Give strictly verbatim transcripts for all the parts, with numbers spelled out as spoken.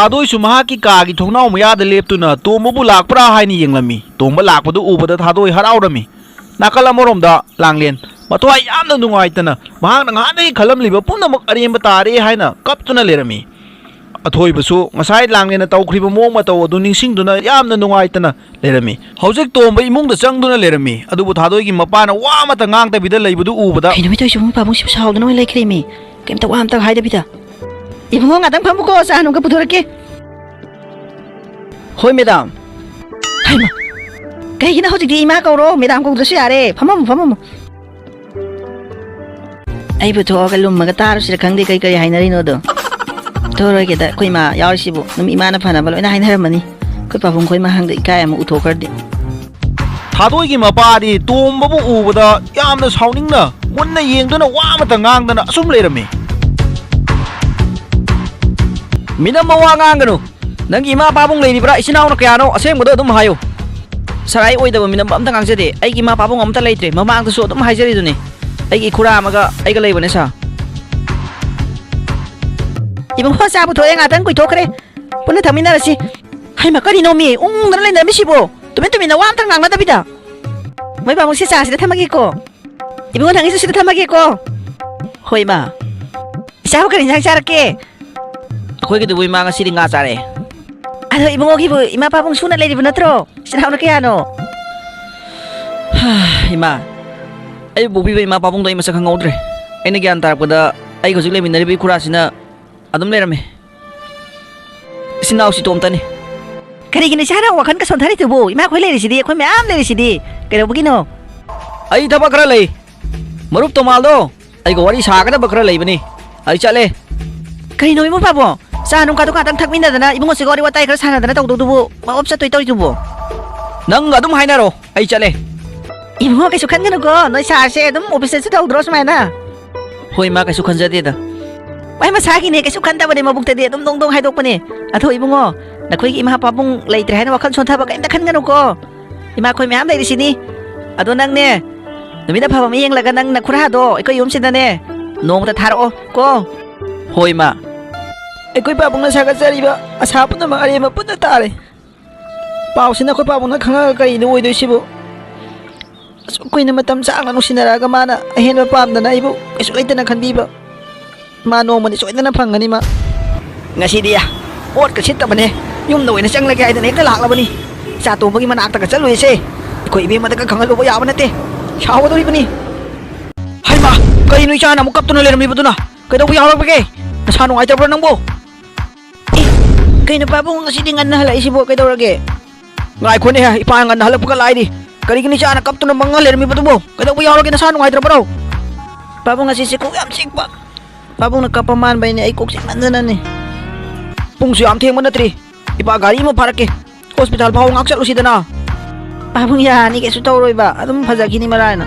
ꯊꯥꯗꯣꯏꯁꯨ ꯃꯍꯥꯛꯀꯤ ꯀꯥꯒꯤ ꯊꯣꯡꯅꯥꯎ ꯃꯌꯥꯗ ꯂꯦꯞꯇꯨꯅ ꯇꯣꯝꯕꯕꯨ ꯂꯥꯛꯄ꯭ꯔꯥ ꯍꯥꯏꯅ ꯌꯦꯡꯂꯝꯃꯤ꯫ ꯇꯣꯝꯕ ꯂꯥꯛꯄꯗꯨ ꯎꯕꯗ ꯊꯥꯗꯣꯏ ꯍꯔꯥꯎꯔꯝꯃꯤ꯫ ꯅꯥꯀꯜ ꯑꯃꯔꯣꯝꯗ ꯂꯥꯡꯂꯦꯟ ꯃꯊ꯭ꯋꯥꯏ ꯌꯥꯝꯅ ꯅꯨꯡꯉꯥꯏꯇꯅ ꯃꯍꯥꯛꯅ ꯉꯍꯥꯟꯗꯒꯤ ꯈꯜꯂꯝꯂꯤꯕ ꯄꯨꯝꯅꯃꯛ ꯑꯔꯦꯝꯕ ꯇꯥꯔꯦ ꯍꯥꯏꯅ ꯀꯞꯇꯨꯅ ꯂꯩꯔꯝꯃꯤ꯫ ꯑꯊꯣꯏꯕꯁꯨ ꯉꯁꯥꯏ ꯂꯥꯡꯂꯦꯟꯅ ꯇꯧꯈ꯭ꯔꯤꯕ ꯃꯑꯣꯡ ꯃꯇꯧ ꯑꯗꯨ ꯅꯤꯡꯁꯤꯡꯗꯨꯅ ꯌꯥꯝꯅ ꯅꯨꯡꯉꯥꯏꯇꯅ ꯂꯩꯔꯝꯃꯤ꯫ ꯍꯧꯖꯤꯛ ꯇꯣꯝꯕ ꯏꯃꯨꯡꯗ ꯆꯪꯗꯨꯅ ꯂꯩꯔꯝꯃꯤ꯫ ꯑꯗꯨꯕꯨ ꯊꯥꯗꯣꯏꯒꯤ ꯃꯄꯥꯅ ꯋꯥ ꯑꯃꯠꯇ ꯉꯥꯡꯗꯕꯤꯗ ꯂꯩꯕꯗꯨ ꯎꯕꯗ, "ꯀꯩꯅꯣ ꯃꯤ ꯇꯧꯔꯤꯁꯤꯕꯨ? ꯄꯥꯕꯨꯡꯁꯤꯕꯨ ꯁꯥꯎꯗꯅ ꯑꯣꯏꯅ ꯂꯩꯈ꯭ꯔꯦꯃꯤ, ꯀꯩꯝꯇ ꯋꯥ ꯑꯝꯇ ꯍꯥꯏꯗꯕꯤꯗ꯫ ꯏꯕꯨꯡꯉꯣ, ꯉꯥꯛꯇꯪ ꯐꯝꯃꯨꯀꯣ, ꯆꯥ ꯅꯨꯡꯒ ꯄꯨꯊꯣꯔꯛꯀꯦ꯫" "ꯍꯣꯏ, ꯃꯦꯗꯥꯝ꯫" "ꯍꯩꯃꯥ, ꯀꯩꯒꯤꯅꯣ ꯍꯧꯖꯤꯛꯇꯤ ꯏꯃꯥ ꯀꯧꯔꯣ, ꯃꯦꯗꯥꯝ ꯀꯧꯗ꯭ꯔꯁꯨ ꯌꯥꯔꯦ꯫ ꯐꯝꯃꯝꯃꯣ, ꯐꯝꯃꯝꯃꯣ꯫" ꯑꯩꯕꯨ ꯊꯣꯛꯑꯒ ꯂꯨꯝꯃꯒ ꯇꯥꯔꯨꯁꯤꯔ ꯈꯪꯗꯦ, ꯀꯩ ꯀꯔꯤ ꯍꯥꯏꯅꯔꯤꯅꯣꯗꯣ꯫ ꯊꯣꯛꯑꯔꯣꯏꯒꯦꯗ, ꯑꯩꯈꯣꯏ ꯏꯃꯥ ꯌꯥꯎꯔꯤꯁꯤꯕꯨ ꯑꯗꯨꯝ ꯏꯃꯥꯅ ꯐꯅꯕ ꯂꯣꯏꯅ ꯍꯥꯏꯅꯔꯝꯃꯅꯤ꯫ ꯑꯩꯈꯣꯏ ꯄꯥꯕꯨꯡ ꯈꯣꯏ ꯃꯥꯡꯗ ꯏꯀꯥꯏ ꯑꯃ ꯎꯊꯣꯛꯈ꯭ꯔꯗꯤ꯫ ꯊꯥꯗꯣꯏꯒꯤ ꯃꯄꯥꯗꯤ ꯇꯣꯝꯕꯕꯨ ꯎꯕꯗ ꯌꯥꯝꯅ ꯁꯥꯎꯅꯤꯡꯅ ꯃꯨꯟꯅ ꯌꯦꯡꯗꯨꯅ ꯋꯥ ꯑꯃꯇ ꯉꯥꯡꯗꯅ ꯑꯁꯨꯝ ꯂꯩꯔꯝꯃꯤ꯫ "ꯃꯤꯅꯝ ꯃꯋꯥ ꯉꯥꯡꯒꯅꯨ꯫ ꯅꯪꯒꯤ ꯏꯃꯥ ꯄꯥꯕꯨꯡ ꯂꯩꯔꯤꯕ꯭ꯔꯥ? ꯏꯆꯤꯟ ꯏꯅꯥꯎꯅ ꯀꯌꯥꯅꯣ? ꯑꯁꯦꯡꯕꯗꯣ ꯑꯗꯨꯝ ꯍꯥꯏꯌꯨ꯫" "ꯁꯔꯥꯏ ꯑꯣꯏꯗꯕ ꯃꯤꯅꯝꯕ ꯑꯝꯇ ꯉꯥꯡꯖꯗꯦ꯫ ꯑꯩꯒꯤ ꯏꯃꯥ ꯄꯥꯕꯨꯡ ꯑꯝꯇ ꯂꯩꯇ꯭ꯔꯦ꯫ ꯃꯃꯥꯡꯗꯁꯨ ꯑꯗꯨꯝ ꯍꯥꯏꯖꯔꯤꯗꯨꯅꯤ꯫ ꯑꯩꯒꯤ ꯏꯈꯨꯔꯥ ꯑꯃꯒ ꯑꯩꯒ ꯂꯩꯕꯅꯦ, ꯁꯥꯔ꯫" "ꯏꯕꯨꯡꯉꯣ, ꯆꯥ ꯄꯨꯊꯣꯛꯑꯦ, ꯉꯥꯛꯇꯪ ꯀꯨꯏꯊꯣꯛꯈ꯭ꯔꯦ꯫ ꯄꯨꯟꯅ ꯊꯛꯃꯤꯟꯅꯔꯁꯤ꯫" "ꯍꯩꯃꯥ, ꯀꯔꯤꯅꯣꯃꯤ ꯎꯪꯗꯅ ꯂꯩꯅꯔꯝꯃꯤꯁꯤꯕꯣ? ꯇꯨꯃꯤꯟ ꯇꯨꯃꯤꯟꯅ ꯋꯥ ꯑꯝꯇ ꯉꯥꯡꯅꯗꯕꯤꯗ꯫" "ꯃꯣꯏ ꯄꯥꯕꯨꯡ, ꯁꯤ ꯆꯥꯁꯤꯗ ꯊꯝꯃꯒꯦꯀꯣ꯫ ꯏꯕꯨꯡꯉꯣ, ꯅꯪꯒꯤꯁꯨ ꯁꯤꯗ ꯊꯝꯃꯒꯦꯀꯣ꯫" "ꯍꯣꯏ, ꯏꯃꯥ꯫" "ꯏꯆꯥꯕꯨ ꯀꯔꯤ ꯏꯟꯁꯥꯡ ꯆꯥꯔꯛꯀꯦ?" "ꯑꯩꯈꯣꯏꯒꯤꯗꯨꯕꯨ, ꯏꯃꯥ, ꯉꯁꯤꯗꯤ ꯉꯥ ꯆꯥꯔꯛꯑꯦ꯫" "ꯑꯗꯣ ꯏꯕꯨꯡꯉꯣꯒꯤꯕꯨ ꯏꯃꯥ ꯄꯥꯕꯨꯡ ꯁꯨꯅ ꯂꯩꯔꯤꯕ ꯅꯠꯇ꯭ꯔꯣ? ꯏꯆꯤꯟ ꯏꯅꯥꯎꯅ ꯀꯌꯥꯅꯣ?" "ꯍꯥ, ꯏꯃꯥ, ꯑꯩꯕꯨ ꯄꯣꯛꯄꯤꯕ ꯏꯃꯥ ꯄꯥꯕꯨꯡꯗꯣ ꯑꯩ ꯃꯁꯛ ꯈꯪꯍꯧꯗ꯭ꯔꯦ꯫ ꯑꯩꯅ ꯒ꯭ꯌꯥꯟ ꯇꯥꯔꯛꯄꯗ ꯑꯩꯒ ꯍꯧꯖꯤꯛ ꯂꯩꯃꯤꯟꯅꯔꯤꯕ ꯏꯈꯨꯔꯥꯁꯤꯅ ꯑꯗꯨꯝ ꯂꯩꯔꯝꯃꯦ꯫ ꯏꯆꯤꯟ ꯏꯅꯥꯎꯁꯤ ꯏꯇꯣꯝꯇꯅꯤ꯫" "ꯀꯔꯤꯒꯤꯅꯣ ꯏꯆꯥꯅ ꯋꯥꯈꯜꯒ ꯁꯣꯟꯊꯔꯤꯗꯨꯕꯨ? ꯏꯃꯥꯈꯣꯏ ꯂꯩꯔꯤꯁꯤꯗꯤ, ꯑꯩꯈꯣꯏ ꯃꯌꯥꯝ ꯂꯩꯔꯤꯁꯤꯗꯤ꯫ ꯀꯩꯗꯧꯕꯒꯤꯅꯣ?" "ꯑꯩ ꯊꯕꯛ ꯈꯔ ꯂꯩ꯫ ꯃꯔꯨꯞ ꯇꯣꯃꯥꯜꯗꯣ ꯑꯩꯒ ꯋꯥꯔꯤ ꯁꯥꯒꯗꯕ ꯈꯔ ꯂꯩꯕꯅꯤ꯫ ꯑꯩ ꯆꯠꯂꯦ꯫" "ꯀꯔꯤꯅꯣ ꯏꯕꯨꯡ ꯄꯥꯕꯨꯡ? ꯆꯥ ꯅꯨꯡ ꯀꯥꯗꯣ ꯉꯥꯛꯇꯪ ꯊꯛꯃꯤꯟꯅꯗꯅ, ꯏꯕꯨꯡꯉꯣꯁꯤꯒ ꯋꯥꯔꯤ ꯋꯥꯇꯥꯏ ꯈꯔ ꯁꯥꯟꯅꯗꯅ ꯇꯧꯗꯧꯗꯨꯕꯨ ꯃꯥ ꯑꯣꯞ ꯆꯠꯇꯣꯏ ꯇꯧꯔꯤꯗꯨꯕꯨ?" "ꯅꯪ ꯑꯗꯨꯝ ꯍꯥꯏꯅꯔꯣ, ꯑꯩ ꯆꯠꯂꯦ꯫" "ꯏꯕꯨꯡꯉꯣ, ꯀꯩꯁꯨ ꯈꯟꯒꯅꯨꯀꯣ, ꯅꯣꯏ ꯁꯥꯔꯁꯦ ꯑꯗꯨꯝ ꯑꯣꯐꯤꯁꯇꯁꯨ ꯇꯧꯗ꯭ꯔꯣ ꯁꯨꯃꯥꯏꯅ?" "ꯍꯣꯏ, ꯃꯥ ꯀꯩꯁꯨ ꯈꯟꯖꯗꯦꯗ꯫" "ꯃꯥꯏ ꯃꯁꯥꯒꯤꯅꯦ, ꯀꯩꯁꯨ ꯈꯟꯗꯕꯅꯦ, ꯃꯕꯨꯛꯇꯗꯤ ꯑꯗꯨꯝ ꯗꯣꯡ ꯗꯣꯡ ꯍꯥꯏꯗꯣꯛꯄꯅꯦ꯫ ꯑꯗꯣ ꯏꯕꯨꯡꯉꯣ, ꯅꯈꯣꯏꯒꯤ ꯏꯃꯥ ꯄꯥꯕꯨꯡ ꯂꯩꯇ꯭ꯔꯦ ꯍꯥꯏꯅ ꯋꯥꯈꯜ ꯁꯣꯟꯊꯕ ꯀꯩꯝꯇ ꯈꯟꯒꯅꯨꯀꯣ꯫ ꯏꯃꯥ ꯑꯩꯈꯣꯏ ꯃꯌꯥꯝ ꯂꯩꯔꯤꯁꯤꯅꯤ꯫ ꯑꯗꯣ ꯅꯪꯅꯦ, ꯅꯨꯃꯤꯠ ꯑꯐꯕ ꯑꯃ ꯌꯦꯡꯂꯒ ꯅꯪ ꯅꯈꯨꯔꯥꯗꯣ ꯑꯩꯈꯣꯏ ꯌꯨꯝꯁꯤꯗꯅꯦ ꯅꯣꯡꯃꯇ ꯊꯥꯔꯛꯑꯣ ꯀꯣ꯫" "ꯍꯣꯏ, ꯏꯃꯥ꯫" ꯑꯩꯈꯣꯏ ꯄꯥꯕꯨꯡꯅ ꯁꯥꯒꯠꯆꯔꯤꯕ ꯑꯁꯥ ꯄꯨꯝꯅꯃꯛ ꯑꯔꯦꯝꯕ ꯄꯨꯟꯅ ꯇꯥꯔꯦ꯫ ꯄꯥꯎꯁꯤꯅ ꯑꯩꯈꯣꯏ ꯄꯥꯕꯨꯡꯅ ꯈꯪꯉꯒ ꯀꯔꯤꯅꯣ ꯑꯣꯏꯗꯣꯏꯁꯤꯕꯨ? ꯑꯁꯨꯛ ꯀꯨꯏꯅ ꯃꯇꯝ ꯁꯥꯡꯅ ꯅꯨꯡꯁꯤꯅꯔꯛꯑꯒ ꯃꯥꯅ ꯑꯍꯦꯟꯕ ꯄꯥꯝꯗꯅ ꯑꯩꯕꯨ ꯀꯩꯁꯨ ꯂꯩꯇꯅ ꯈꯟꯕꯤꯕ꯫ ꯃꯥ ꯅꯣꯡꯃꯗꯤ ꯁꯣꯏꯗꯅ ꯐꯪꯒꯅꯤ ꯃꯥ꯫ ꯉꯁꯤꯗꯤ ꯄꯣꯠꯀ ꯁꯤꯠꯇꯕꯅꯦ, ꯌꯨꯝꯗ ꯑꯣꯏꯅ ꯆꯪꯂꯒꯦ ꯍꯥꯏꯗꯅ ꯍꯦꯛꯇ ꯂꯥꯛꯂꯕꯅꯤ꯫ ꯏꯆꯥ ꯇꯣꯝꯕꯒꯤ ꯃꯅꯥꯛꯇꯒ ꯆꯠꯂꯨꯏꯁꯦ, ꯑꯩꯈꯣꯏ ꯏꯕꯦꯝꯃꯗꯒ ꯈꯪꯍꯜꯂꯨꯕ ꯌꯥꯕ ꯅꯠꯇꯦ, ꯁꯥꯎꯒꯗꯧꯔꯤꯕꯅꯤ꯫ ꯍꯩꯃꯥ, ꯀꯔꯤꯅꯣ ꯏꯆꯥꯅ ꯑꯃꯨꯛ ꯀꯞꯇꯨꯅ ꯂꯩꯔꯝꯂꯤꯕꯗꯨꯅ? ꯀꯩꯗꯧꯕ ꯌꯥꯎꯔꯛꯄꯒꯦ? ꯅꯁꯥ ꯅꯨꯡꯉꯥꯏꯇꯕ꯭ꯔꯣ ꯅꯪꯕꯨ? ꯑꯦ, ꯀꯩꯅꯣ ꯄꯥꯕꯨꯡ ꯉꯁꯤꯗꯤ ꯉꯟꯅ ꯍꯜꯂꯛꯏꯁꯤꯕꯣ? ꯀꯩꯗꯧꯔꯒꯦ? ꯉꯥꯏꯈꯣꯅꯦ, ꯏꯄꯥ ꯉꯟꯅ ꯍꯜꯂꯛꯄꯒ ꯂꯥꯏꯔꯤ꯫ ꯀꯔꯤꯒꯤꯅꯣ ꯏꯆꯥꯅ ꯀꯞꯇꯨꯅ ꯃꯪꯉ ꯂꯩꯔꯝꯃꯤꯕꯗꯨꯕꯣ? ꯀꯩꯗꯧꯕ ꯌꯥꯎꯔꯒꯦ? ꯅꯁꯥ ꯅꯨꯡꯉꯥꯏꯇ꯭ꯔꯕ꯭ꯔꯣ? ꯄꯥꯕꯨꯡ ꯉꯁꯤꯁꯦ ꯀꯣꯛ ꯌꯥꯝ ꯆꯤꯛꯄ꯫ ꯄꯥꯕꯨꯡꯅ ꯀꯞꯄ ꯃꯥꯟꯕꯩꯅꯦ, ꯑꯩ ꯀꯣꯛ ꯆꯤꯛꯃꯟꯗꯅꯅꯦ꯫ ꯄꯨꯡꯁꯨ ꯌꯥꯝ ꯊꯦꯡꯕ ꯅꯠꯇ꯭ꯔꯤ꯫ ꯏꯄꯥ ꯒꯥꯔꯤ ꯑꯃ ꯐꯥꯔꯛꯀꯦ꯫ ꯍꯣꯁꯄꯤꯇꯥꯜ ꯐꯥꯎꯕ ꯉꯥꯛ ꯆꯠꯂꯨꯁꯤꯗꯅ꯫ ꯄꯥꯕꯨꯡ ꯌꯥꯔꯅꯤ, ꯀꯩꯁꯨ ꯇꯧꯔꯣꯏꯕ꯫ ꯑꯗꯨꯝ ꯐꯖꯈꯤꯅꯤ ꯃꯔꯥꯏꯅ꯫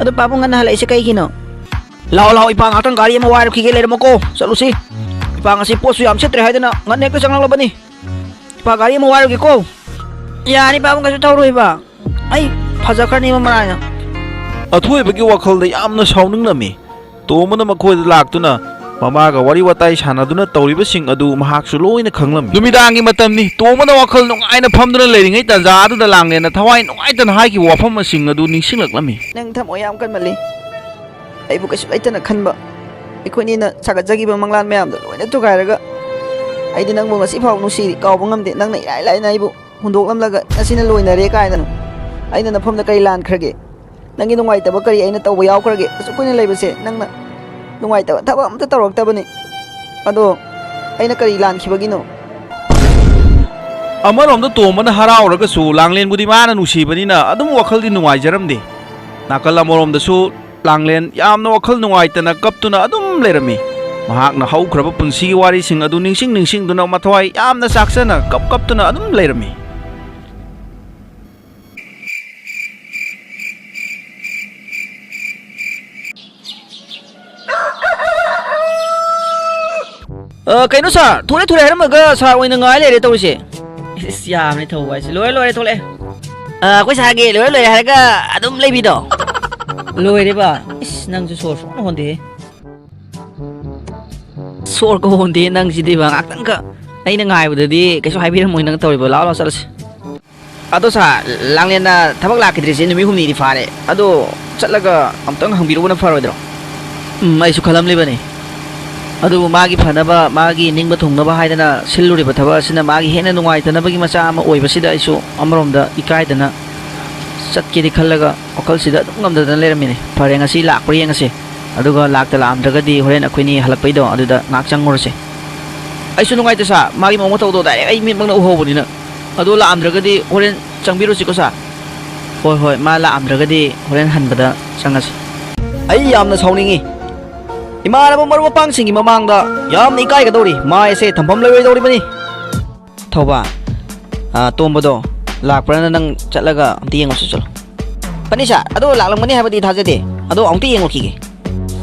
ꯑꯗꯣ ꯄꯥꯕꯨꯡ ꯉꯟꯅ ꯍꯜꯂꯛꯏꯁꯦ ꯀꯩꯒꯤꯅꯣ? ꯂꯥꯛꯑꯣ, ꯂꯥꯛꯑꯣ, ꯏꯄꯥ ꯉꯥꯛꯇꯪ ꯒꯥꯔꯤ ꯑꯃ ꯋꯥꯏꯔꯨꯈꯤꯒꯦ, ꯂꯩꯔꯝꯃꯣꯀꯣ꯫ ꯆꯠꯂꯨꯁꯤ꯫ ꯏꯄꯥ ꯉꯁꯤ ꯄꯣꯠꯁꯨ ꯌꯥꯝ ꯁꯤꯠꯇ꯭ꯔꯦ ꯍꯥꯏꯗꯅ ꯉꯟꯅ ꯍꯦꯛꯇ ꯆꯪꯂꯛꯂꯕꯅꯤ꯫ ꯏꯄꯥ ꯒꯥꯔꯤ ꯑꯃ ꯋꯥꯏꯔꯨꯒꯦꯀꯣ꯫ ꯌꯥꯅꯤ ꯄꯥꯕꯨꯡ, ꯀꯩꯁꯨ ꯇꯧꯔꯣꯏꯕ꯫ ꯑꯩ ꯐꯖꯈ꯭ꯔꯅꯤꯕ ꯃꯔꯥꯏꯅ꯫ ꯑꯊꯣꯏꯕꯒꯤ ꯋꯥꯈꯜꯗ ꯌꯥꯝꯅ ꯁꯥꯎꯅꯤꯡꯂꯝꯃꯤ꯫ ꯇꯣꯝꯕꯅ ꯃꯈꯣꯏꯗ ꯂꯥꯛꯇꯨꯅ ꯃꯃꯥꯒ ꯋꯥꯔꯤ ꯋꯥꯇꯥꯏ ꯁꯥꯟꯅꯗꯨꯅ ꯇꯧꯔꯤꯕꯁꯤꯡ ꯑꯗꯨ ꯃꯍꯥꯛꯁꯨ ꯂꯣꯏꯅ ꯈꯪꯂꯝꯃꯤ꯫ ꯅꯨꯃꯤꯗꯥꯡꯒꯤ ꯃꯇꯝꯅꯤ꯫ ꯇꯣꯝꯕꯅ ꯋꯥꯈꯜ ꯅꯨꯡꯉꯥꯏꯅ ꯐꯝꯗꯨꯅ ꯂꯩꯔꯤꯉꯩ ꯇꯥꯟꯖꯥ ꯑꯗꯨꯗ ꯂꯥꯡꯂꯦꯟꯅ ꯊꯋꯥꯏ ꯅꯨꯡꯉꯥꯏꯇꯅ ꯍꯥꯏꯈꯤꯕ ꯋꯥꯐꯝꯁꯤꯡ ꯑꯗꯨ ꯅꯤꯡꯁꯤꯡꯂꯛꯂꯝꯃꯤ꯫ ꯅꯪ ꯊꯃꯣꯏ ꯌꯥꯝ ꯀꯟꯃꯜꯂꯤ꯫ ꯑꯩꯕꯨ ꯀꯩꯁꯨ ꯂꯩꯇꯅ ꯈꯟꯕ, ꯑꯩꯈꯣꯏꯅꯤꯅ ꯁꯥꯒꯠꯆꯈꯤꯕ ꯃꯪꯂꯥꯟ ꯃꯌꯥꯝꯗꯣ ꯂꯣꯏꯅ ꯊꯨꯒꯥꯏꯔꯒ, ꯑꯩꯗꯤ ꯅꯪꯕꯨ ꯉꯁꯤ ꯐꯥꯎ ꯅꯨꯡꯁꯤꯔꯤ, ꯀꯥꯎꯕ ꯉꯝꯗꯦ꯫ ꯅꯪꯅ ꯏꯔꯥꯏ ꯂꯥꯏꯅ ꯑꯩꯕꯨ ꯍꯨꯟꯗꯣꯛꯂꯝꯂꯒ ꯉꯁꯤꯅ ꯂꯣꯏꯅꯔꯦ ꯀꯥꯏꯅ꯫ ꯑꯩꯅ ꯅꯐꯝꯗ ꯀꯔꯤ ꯂꯥꯟꯈ꯭ꯔꯒꯦ? ꯅꯪꯒꯤ ꯅꯨꯡꯉꯥꯏꯇꯕ ꯀꯔꯤ ꯑꯩꯅ ꯇꯧꯕ ꯌꯥꯎꯈ꯭ꯔꯒꯦ? ꯑꯁꯨꯛ ꯀꯨꯏꯅ ꯂꯩꯕꯁꯦ ꯅꯪꯅ ꯅꯨꯡꯉꯥꯏꯇꯕ ꯊꯕꯛ ꯑꯝꯇ ꯇꯧꯔꯛꯇꯕꯅꯤ꯫ ꯑꯗꯣ ꯑꯩꯅ ꯀꯔꯤ ꯂꯥꯟꯈꯤꯕꯒꯤꯅꯣ? ꯑꯃꯔꯣꯝꯗ ꯇꯣꯝꯕꯅ ꯍꯔꯥꯎꯔꯒꯁꯨ ꯂꯥꯡꯂꯦꯟꯕꯨꯗꯤ ꯃꯥꯅ ꯅꯨꯡꯁꯤꯕꯅꯤꯅ ꯑꯗꯨꯝ ꯋꯥꯈꯜꯗꯤ ꯅꯨꯡꯉꯥꯏꯖꯔꯝꯗꯦ꯫ ꯅꯥꯀꯜ ꯑꯃꯔꯣꯝꯗꯁꯨ ꯂꯥꯡꯂꯦꯟ ꯌꯥꯝꯅ ꯋꯥꯈꯜ ꯅꯨꯡꯉꯥꯏꯇꯅ ꯀꯞꯇꯨꯅ ꯑꯗꯨꯝ ꯂꯩꯔꯝꯃꯤ꯫ ꯃꯍꯥꯛꯅ ꯍꯧꯈ꯭ꯔꯕ ꯄꯨꯟꯁꯤꯒꯤ ꯋꯥꯔꯤꯁꯤꯡ ꯑꯗꯨ ꯅꯤꯡꯁꯤꯡ ꯅꯤꯡꯁꯤꯡꯗꯨꯅ ꯃꯊꯋꯥꯏ ꯌꯥꯝꯅ ꯆꯥꯛꯆꯅ ꯀꯞ ꯀꯞꯇꯨꯅ ꯑꯗꯨꯝ ꯂꯩꯔꯝꯃꯤ꯫ ꯑ, ꯀꯩꯅꯣ ꯁꯥꯔ, ꯊꯣꯔꯦ ꯊꯣꯔꯦ ꯍꯥꯏꯔꯝꯃꯒ ꯁꯥꯔ ꯑꯣꯏꯅ ꯉꯥꯏ ꯂꯩꯔꯦ ꯇꯧꯔꯤꯁꯦ꯫ ꯏꯁ, ꯌꯥꯝꯅ ꯊꯧꯕ ꯍꯥꯏꯁꯦ꯫ ꯂꯣꯏꯔꯦ, ꯂꯣꯏꯔꯦ, ꯊꯣꯛꯂꯛꯑꯦ꯫ ꯑ, ꯑꯩꯈꯣꯏ ꯁꯥꯔꯒꯤ ꯂꯣꯏꯔꯦ, ꯂꯣꯏꯔꯦ ꯍꯥꯏꯔꯒ ꯑꯗꯨꯝ ꯂꯩꯕꯤꯗꯣ꯫ ꯂꯣꯏꯔꯦꯕ? ꯏꯁ, ꯅꯪꯁꯨ ꯁꯣꯔ ꯁꯨꯡꯍꯣꯟ ꯍꯣꯟꯗꯦꯍꯦ꯫ ꯁꯣꯔꯒ ꯍꯣꯟꯗꯦ ꯅꯪꯁꯤꯗꯤꯕ, ꯉꯥꯛꯇꯪꯒ ꯑꯩꯅ ꯉꯥꯏꯕꯗꯗꯤ ꯀꯩꯁꯨ ꯍꯥꯏꯕꯤꯔꯝꯃꯣꯏ ꯅꯪ ꯇꯧꯔꯤꯕ꯫ ꯂꯥꯛꯑꯣ, ꯂꯥꯛꯑꯣ, ꯆꯠꯂꯁꯤ꯫ ꯑꯗꯣ ꯁꯥꯔ, ꯂꯥꯡꯂꯦꯟꯅ ꯊꯕꯛ ꯂꯥꯛꯈꯤꯗ꯭ꯔꯤꯁꯦ ꯅꯨꯃꯤꯠ ꯍꯨꯝꯅꯤꯗꯤ ꯐꯥꯔꯦ꯫ ꯑꯗꯣ ꯆꯠꯂꯒ ꯑꯝꯇꯪ ꯍꯪꯕꯤꯔꯨꯕꯅ ꯐꯔꯣꯏꯗ꯭ꯔꯣ? ꯎꯝ, ꯑꯩꯁꯨ ꯈꯜꯂꯝꯂꯤꯕꯅꯤ꯫ ꯑꯗꯨꯕꯨ ꯃꯥꯒꯤ ꯐꯅꯕ, ꯃꯥꯒꯤ ꯅꯤꯡꯕ ꯊꯨꯡꯅꯕ ꯍꯥꯏꯗꯅ ꯁꯤꯜꯂꯨꯔꯤꯕ ꯊꯕꯛ ꯑꯁꯤꯅ ꯃꯥꯒꯤ ꯍꯦꯟꯅ ꯅꯨꯡꯉꯥꯏꯇꯅꯕꯒꯤ ꯃꯆꯥ ꯑꯃ ꯑꯣꯏꯕꯁꯤꯗ ꯑꯩꯁꯨ ꯑꯃꯔꯣꯝꯗ ꯏꯀꯥꯏꯗꯅ ꯆꯠꯀꯦꯗꯤ ꯈꯜꯂꯒ ꯋꯥꯈꯜꯁꯤꯗ ꯑꯗꯨꯝ ꯉꯝꯗꯗꯅ ꯂꯩꯔꯝꯃꯤꯅꯤ꯫ ꯐꯔꯦ, ꯉꯁꯤ ꯂꯥꯛꯄ꯭ꯔꯥ ꯌꯦꯡꯉꯁꯤ꯫ ꯑꯗꯨꯒ ꯂꯥꯛꯇ ꯂꯥꯛꯑꯝꯗ꯭ꯔꯒꯗꯤ ꯍꯣꯔꯦꯟ ꯑꯩꯈꯣꯏꯅꯤ ꯍꯜꯂꯛꯄꯩꯗꯣ ꯑꯗꯨꯗ ꯉꯥꯏꯍꯥꯛ ꯆꯪꯉꯨꯔꯁꯦ꯫ ꯑꯩꯁꯨ ꯅꯨꯡꯉꯥꯏꯇꯦ ꯁꯥꯔ, ꯃꯥꯒꯤ ꯃꯑꯣꯡ ꯃꯇꯧꯗꯣ ꯗꯥꯏꯔꯦꯛ ꯑꯩ ꯃꯤꯠꯃꯛꯅ ꯎꯍꯧꯕꯅꯤꯅ꯫ ꯑꯗꯣ ꯂꯥꯛꯑꯝꯗ꯭ꯔꯒꯗꯤ ꯍꯣꯔꯦꯟ ꯆꯪꯕꯤꯔꯨꯁꯤꯀꯣ ꯁꯥꯔ꯫ ꯍꯣꯏ, ꯍꯣꯏ, ꯃꯥ ꯂꯥꯛꯑꯝꯗ꯭ꯔꯒꯗꯤ ꯍꯣꯔꯦꯟ ꯍꯟꯕꯗ ꯆꯪꯉꯁꯤ꯫ ꯑꯩ ꯌꯥꯝꯅ ꯁꯥꯎꯅꯤꯡꯉꯤ꯫ ꯏꯃꯥꯟꯅꯕ ꯃꯔꯨꯞ ꯃꯄꯥꯡꯁꯤꯡꯒꯤ ꯃꯃꯥꯡꯗ ꯌꯥꯝꯅ ꯏꯀꯥꯏꯒꯗꯧꯔꯤ꯫ ꯃꯥꯏ ꯑꯁꯦ ꯊꯝꯐꯝ ꯂꯩꯔꯣꯏꯗꯧꯔꯤꯕꯅꯤ꯫ ꯊꯧꯕꯥꯜ, ꯑꯥ, ꯇꯣꯝꯕꯗꯣ ꯂꯥꯛꯄ꯭ꯔꯥꯅ ꯅꯪ ꯆꯠꯂꯒ ꯑꯝꯇ ꯌꯦꯡꯉꯨꯁꯤ ꯆꯠꯂꯣ꯫ ꯐꯅꯤ ꯁꯥꯔ, ꯑꯗꯣ ꯂꯥꯛꯂꯝꯒꯅꯤ ꯍꯥꯏꯕꯗꯤ ꯊꯥꯖꯗꯦ꯫ ꯑꯗꯣ ꯑꯃꯨꯛꯇ ꯌꯦꯡꯉꯨꯈꯤꯒꯦ꯫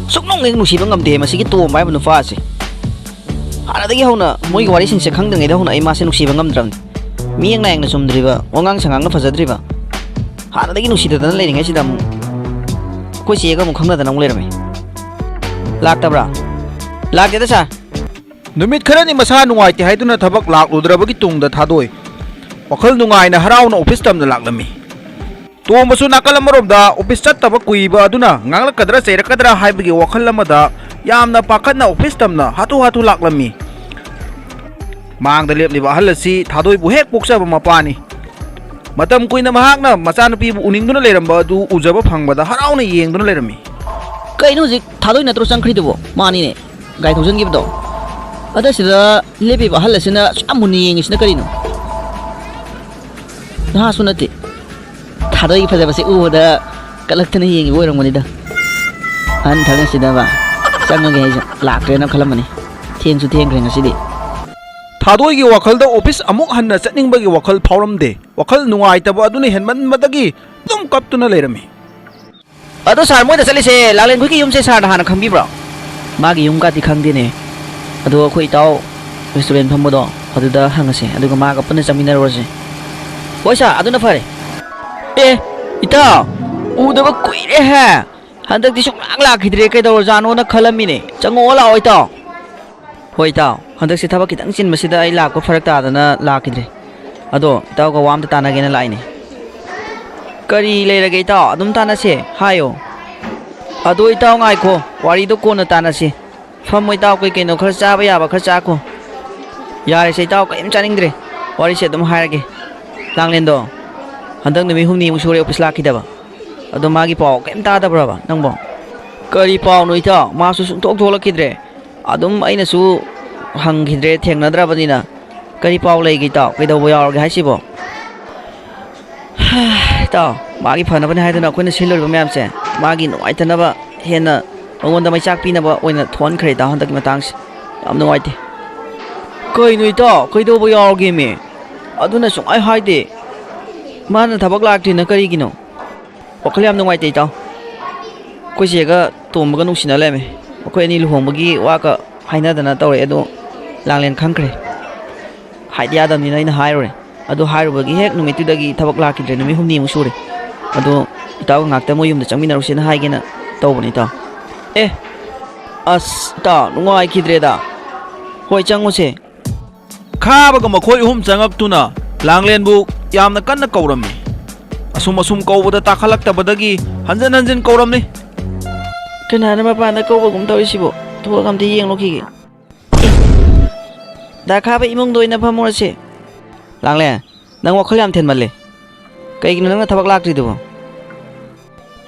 ꯁꯨꯛꯅꯨꯡ ꯍꯦꯛ ꯅꯨꯡꯁꯤꯕ ꯉꯝꯗꯦ ꯃꯁꯤꯒꯤ ꯇꯣꯝꯕ ꯍꯥꯏꯕ ꯅꯨꯄꯥ ꯑꯁꯦ꯫ ꯍꯥꯟꯅꯗꯒꯤ ꯍꯧꯅ ꯃꯣꯏꯒꯤ ꯋꯥꯔꯤꯁꯤꯡꯁꯦ ꯈꯪꯗ꯭ꯔꯤꯉꯩꯗ ꯍꯧꯅ ꯑꯩ ꯃꯥꯁꯦ ꯅꯨꯡꯁꯤꯕ ꯉꯝꯗ꯭ꯔꯕꯅꯤ꯫ ꯃꯤꯌꯦꯡ ꯅꯥꯌꯦꯡꯅ ꯆꯨꯝꯗ꯭ꯔꯤꯕ, ꯋꯥꯉꯥꯡ ꯁꯉꯥꯡꯅ ꯐꯖꯗ꯭ꯔꯤꯕ, ꯍꯥꯟꯅꯗꯒꯤ ꯅꯨꯡꯁꯤꯗꯗꯅ ꯂꯩꯔꯤꯉꯩꯁꯤꯗ ꯑꯃꯨꯛ ꯑꯩꯈꯣꯏ ꯆꯦꯒ ꯑꯃꯨꯛ ꯈꯪꯅꯗꯅ ꯑꯃꯨꯛ ꯂꯩꯔꯝꯃꯤ꯫ ꯂꯥꯛꯇꯕ꯭ꯔꯥ? ꯂꯥꯛꯇꯦꯗ ꯁꯥꯔ꯫ ꯅꯨꯃꯤꯠ ꯈꯔꯅꯤ ꯃꯁꯥ ꯅꯨꯡꯉꯥꯏꯇꯦ ꯍꯥꯏꯗꯨꯅ ꯊꯕꯛ ꯂꯥꯛꯂꯨꯗ꯭ꯔꯕꯒꯤ ꯇꯨꯡꯗ ꯊꯥꯗꯣꯏ ꯋꯥꯈꯜ ꯅꯨꯡꯉꯥꯏꯅ ꯍꯔꯥꯎꯅ ꯑꯣꯐꯤꯁ ꯇꯝꯅ ꯂꯥꯛꯂꯝꯃꯤ꯫ ꯇꯣꯝꯕꯁꯨ ꯅꯥꯀꯜ ꯑꯃꯔꯣꯝꯗ ꯑꯣꯐꯤꯁ ꯆꯠꯇꯕ ꯀꯨꯏꯕ ꯑꯗꯨꯅ ꯉꯥꯡꯂꯛꯀꯗ꯭ꯔꯥ ꯆꯩꯔꯛꯀꯗ꯭ꯔꯥ ꯍꯥꯏꯕꯒꯤ ꯋꯥꯈꯜ ꯑꯃꯗ ꯌꯥꯝꯅ ꯄꯥꯈꯠꯅ ꯑꯣꯐꯤꯁ ꯇꯝꯅ ꯍꯥꯊꯨ ꯍꯥꯊꯨ ꯂꯥꯛꯂꯝꯃꯤ꯫ ꯃꯥꯡꯗ ꯂꯦꯞꯂꯤꯕ ꯑꯍꯜ ꯑꯁꯤ ꯊꯥꯗꯣꯏꯕꯨ ꯍꯦꯛ ꯄꯣꯛꯆꯕ ꯃꯄꯥꯅꯤ꯫ ꯃꯇꯝ ꯀꯨꯏꯅ ꯃꯍꯥꯛꯅ ꯃꯆꯥꯅꯨꯄꯤꯕꯨ ꯎꯅꯤꯡꯗꯨꯅ ꯂꯩꯔꯝꯕ ꯑꯗꯨ ꯎꯖꯕ ꯐꯪꯕꯗ ꯍꯔꯥꯎꯅ ꯌꯦꯡꯗꯨꯅ ꯂꯩꯔꯝꯃꯤ꯫ ꯀꯩꯅꯣ ꯍꯧꯖꯤꯛ ꯊꯥꯗꯣꯏ ꯅꯠꯇ꯭ꯔꯣ ꯆꯪꯈ꯭ꯔꯤꯗꯨꯕꯣ? ꯃꯥꯅꯤꯅꯦ, ꯒꯥꯔꯤ ꯊꯧꯖꯤꯟꯈꯤꯕꯗꯣ꯫ ꯑꯗ ꯁꯤꯗ ꯂꯦꯞꯄꯤꯕ ꯑꯍꯜ ꯑꯁꯤꯅ ꯑꯁꯨꯛ ꯌꯥꯝ ꯃꯨꯟꯅ ꯌꯦꯡꯉꯤꯁꯤꯅ ꯀꯔꯤꯅꯣ? ꯅꯍꯥꯁꯨ ꯅꯠꯇꯦ꯫ ꯊꯥꯗꯣꯏꯒꯤ ꯐꯖꯕꯁꯦ ꯎꯕꯗ ꯀꯜꯂꯛꯇꯅ ꯌꯦꯡꯉꯤꯕ ꯑꯣꯏꯔꯝꯒꯅꯤꯗ꯫ ꯑꯍꯟ ꯊꯛꯅꯁꯤꯗꯕ ꯆꯪꯉꯒꯦ ꯍꯥꯏꯁꯦ ꯂꯥꯛꯇ꯭ꯔꯦꯅ ꯈꯜꯂꯝꯕꯅꯤ꯫ ꯊꯦꯡꯁꯨ ꯊꯦꯡꯈ꯭ꯔꯦ ꯉꯁꯤꯗꯤ꯫ ꯊꯥꯗꯣꯏꯒꯤ ꯋꯥꯈꯜꯗ ꯑꯣꯐꯤꯁ ꯑꯃꯨꯛ ꯍꯟꯅ ꯆꯠꯅꯤꯡꯕꯒꯤ ꯋꯥꯈꯜ ꯐꯥꯎꯔꯝꯗꯦ꯫ ꯋꯥꯈꯜ ꯅꯨꯡꯉꯥꯏꯇꯕ ꯑꯗꯨꯅ ꯍꯦꯟꯃꯟꯕꯗꯒꯤ ꯑꯗꯨꯝ ꯀꯞꯇꯨꯅ ꯂꯩꯔꯝꯃꯤ꯫ ꯑꯗꯣ ꯁꯥꯔ, ꯃꯣꯏꯅ ꯆꯠꯂꯤꯁꯦ ꯂꯥꯡꯂꯦꯟꯈꯣꯏꯒꯤ ꯌꯨꯝꯁꯦ ꯁꯥꯔꯅ ꯍꯥꯟꯅ ꯈꯪꯕꯤꯕ꯭ꯔꯣ? ꯃꯥꯒꯤ ꯌꯨꯝꯒꯗꯤ ꯈꯪꯗꯦꯅꯦ꯫ ꯑꯗꯣ ꯑꯩꯈꯣꯏ ꯏꯇꯥꯎ ꯔꯦꯁꯇꯨꯔꯦꯟ ꯐꯝꯕꯗꯣ ꯑꯗꯨꯗ ꯍꯪꯉꯁꯦ, ꯑꯗꯨꯒ ꯃꯥꯒ ꯄꯨꯟꯅ ꯆꯪꯃꯤꯟꯅꯔꯨꯔꯁꯦ꯫ ꯍꯣꯏ ꯁꯥꯔ, ꯑꯗꯨꯅ ꯐꯔꯦ꯫ ꯑꯦ, ꯏꯇꯥꯎ, ꯎꯗꯕ ꯀꯨꯏꯔꯦꯍꯦ꯫ ꯍꯟꯗꯛꯇꯤ ꯁꯨꯡꯂꯥꯛ ꯂꯥꯛꯈꯤꯗ꯭ꯔꯦ, ꯀꯩꯗꯧꯔꯖꯥꯠꯅꯣꯅ ꯈꯜꯂꯝꯃꯤꯅꯦ꯫ ꯆꯪꯉꯛꯑꯣ ꯂꯥꯛꯑꯣ ꯏꯇꯥꯎ꯫ ꯍꯣꯏ ꯏꯇꯥꯎ, ꯍꯟꯗꯛꯁꯦ ꯊꯕꯛ ꯈꯤꯇꯪ ꯆꯤꯟꯕꯁꯤꯗ ꯑꯩ ꯂꯥꯛꯄ ꯐꯔꯛ ꯇꯥꯗꯅ ꯂꯥꯛꯈꯤꯗ꯭ꯔꯦ꯫ ꯑꯗꯣ ꯏꯇꯥꯎꯒ ꯋꯥ ꯑꯝꯇ ꯇꯥꯟꯅꯒꯦꯅ ꯂꯥꯛꯏꯅꯦ꯫ ꯀꯔꯤ ꯂꯩꯔꯒꯦ ꯏꯇꯥꯎ? ꯑꯗꯨꯝ ꯇꯥꯟꯅꯁꯦ, ꯍꯥꯏꯌꯣ꯫ ꯑꯗꯣ ꯏꯇꯥꯎ ꯉꯥꯏꯈꯣ, ꯋꯥꯔꯤꯗꯣ ꯀꯣꯟꯅ ꯇꯥꯟꯅꯁꯤ꯫ ꯐꯝꯃꯣ ꯏꯇꯥꯎ, ꯀꯩ ꯀꯩꯅꯣ ꯈꯔ ꯆꯥꯕ ꯌꯥꯕ ꯈꯔ ꯆꯥꯈꯣ꯫ ꯌꯥꯔꯦꯁꯦ ꯏꯇꯥꯎ, ꯀꯔꯤꯝ ꯆꯥꯅꯤꯡꯗ꯭ꯔꯦ꯫ ꯋꯥꯔꯤꯁꯦ ꯑꯗꯨꯝ ꯍꯥꯏꯔꯒꯦ꯫ ꯂꯥꯡꯂꯦꯟꯗꯣ ꯍꯟꯗꯛ ꯅꯨꯃꯤꯠ ꯍꯨꯝꯅꯤꯃꯨꯛ ꯁꯨꯔꯦ ꯑꯣꯐꯤꯁ ꯂꯥꯛꯈꯤꯗꯕ꯫ ꯑꯗꯣ ꯃꯥꯒꯤ ꯄꯥꯎ ꯀꯔꯤꯝ ꯇꯥꯗꯕ꯭ꯔꯕ ꯅꯪꯕꯣ? ꯀꯔꯤ ꯄꯥꯎꯅꯣ ꯏꯇꯥꯎ? ꯃꯥꯁꯨ ꯁꯨꯡꯊꯣꯛ ꯊꯣꯛꯂꯛꯈꯤꯗ꯭ꯔꯦ꯫ ꯑꯗꯨꯝ ꯑꯩꯅꯁꯨ ꯍꯪꯈꯤꯗ꯭ꯔꯦ, ꯊꯦꯡꯅꯗ꯭ꯔꯕꯅꯤꯅ꯫ ꯀꯔꯤ ꯄꯥꯎ ꯂꯩꯒꯦ ꯏꯇꯥꯎ? ꯀꯩꯗꯧꯕ ꯌꯥꯎꯔꯒꯦ ꯍꯥꯏꯁꯤꯕꯣ? ꯏꯇꯥꯎ, ꯃꯥꯒꯤ ꯐꯅꯕꯅꯦ ꯍꯥꯏꯗꯅ ꯑꯩꯈꯣꯏꯅ ꯁꯤꯜꯂꯨꯔꯤꯕ ꯃꯌꯥꯝꯁꯦ, ꯃꯥꯒꯤ ꯅꯨꯡꯉꯥꯏꯇꯅꯕ, ꯍꯦꯟꯅ ꯃꯉꯣꯟꯗ ꯃꯩꯆꯥꯛ ꯄꯤꯅꯕ ꯑꯣꯏꯅ ꯊꯣꯛꯍꯟꯈ꯭ꯔꯦ ꯏꯇꯥꯎ, ꯍꯟꯗꯛꯀꯤ ꯃꯇꯥꯡꯁꯦ꯫ ꯌꯥꯝ ꯅꯨꯡꯉꯥꯏꯇꯦ꯫ ꯀꯩꯅꯣ ꯏꯇꯥꯎ, ꯀꯩꯗꯧꯕ ꯌꯥꯎꯔꯒꯦꯃꯤ? ꯑꯗꯨꯅ ꯁꯨꯡꯍꯥꯏ ꯍꯥꯏꯗꯦ꯫ ꯃꯥꯅ ꯊꯕꯛ ꯂꯥꯛꯇ꯭ꯔꯤꯅ ꯀꯔꯤꯒꯤꯅꯣ? ꯋꯥꯈꯜ ꯌꯥꯝ ꯅꯨꯡꯉꯥꯏꯇꯦ ꯏꯇꯥꯎ꯫ ꯑꯩꯈꯣꯏ ꯆꯦꯒ ꯇꯣꯝꯕꯒ ꯅꯨꯡꯁꯤꯅ ꯂꯩꯔꯝꯃꯦ꯫ ꯑꯩꯈꯣꯏ ꯑꯅꯤ ꯂꯨꯍꯣꯡꯕꯒꯤ ꯋꯥꯒ ꯍꯥꯏꯅꯗꯅ ꯇꯧꯔꯦ, ꯑꯗꯣ ꯂꯥꯡꯂꯦꯟ ꯈꯪꯈ꯭ꯔꯦ꯫ ꯍꯥꯏꯗꯤ ꯌꯥꯗꯕꯅꯤꯅ ꯑꯩꯅ ꯍꯥꯏꯔꯨꯔꯦ꯫ ꯑꯗꯨ ꯍꯥꯏꯔꯨꯕꯒꯤ ꯍꯦꯛ ꯅꯨꯃꯤꯠꯇꯨꯗꯒꯤ ꯊꯕꯛ ꯂꯥꯛꯈꯤꯗ꯭ꯔꯦ, ꯅꯨꯃꯤꯠ ꯍꯨꯝꯅꯤꯃꯨꯛ ꯁꯨꯔꯦ꯫ ꯑꯗꯣ ꯏꯇꯥꯎꯒ ꯉꯥꯛꯇ ꯃꯣꯏ ꯌꯨꯝꯗ ꯆꯪꯃꯤꯟꯅꯔꯨꯁꯦꯅ ꯍꯥꯏꯒꯦꯅ ꯇꯧꯕꯅꯤ ꯏꯇꯥꯎ꯫ ꯑꯦ, ꯑꯁ ꯏꯇꯥꯎ, ꯅꯨꯡꯉꯥꯏꯈꯤꯗ꯭ꯔꯦꯗ꯫ ꯍꯣꯏ, ꯆꯪꯉꯨꯁꯦ꯫ ꯈꯥꯕꯒ ꯃꯈꯣꯏ ꯑꯍꯨꯝ ꯆꯪꯉꯛꯇꯨꯅ ꯂꯥꯡꯂꯦꯟꯕꯨ ꯌꯥꯝꯅ ꯀꯟꯅ ꯀꯧꯔꯝꯃꯤ꯫ ꯑꯁꯨꯝ ꯑꯁꯨꯝ ꯀꯧꯕꯗ ꯇꯥꯈꯠꯂꯛꯇꯕꯗꯒꯤ ꯍꯟꯖꯤꯟ ꯍꯟꯖꯤꯟ ꯀꯧꯔꯝꯃꯤ꯫ ꯀꯅꯥꯅ ꯃꯄꯥꯟꯗ ꯀꯧꯕꯒꯨꯝ ꯇꯧꯔꯤꯁꯤꯕꯣ? ꯊꯣꯛꯑꯒ ꯑꯝꯇ ꯌꯦꯡꯂꯨꯈꯤꯒꯦ꯫ ꯗꯥ ꯈꯥꯕ ꯏꯃꯨꯡꯗ ꯑꯣꯏꯅ ꯐꯝꯃꯨꯔꯁꯦ꯫ ꯂꯥꯡꯂꯦ, ꯅꯪ ꯋꯥꯈꯜ ꯌꯥꯝ ꯊꯦꯟꯃꯜꯂꯦ꯫ ꯀꯩꯒꯤꯅꯣ ꯅꯪꯅ ꯊꯕꯛ ꯂꯥꯛꯇ꯭ꯔꯤꯗꯨꯕꯣ?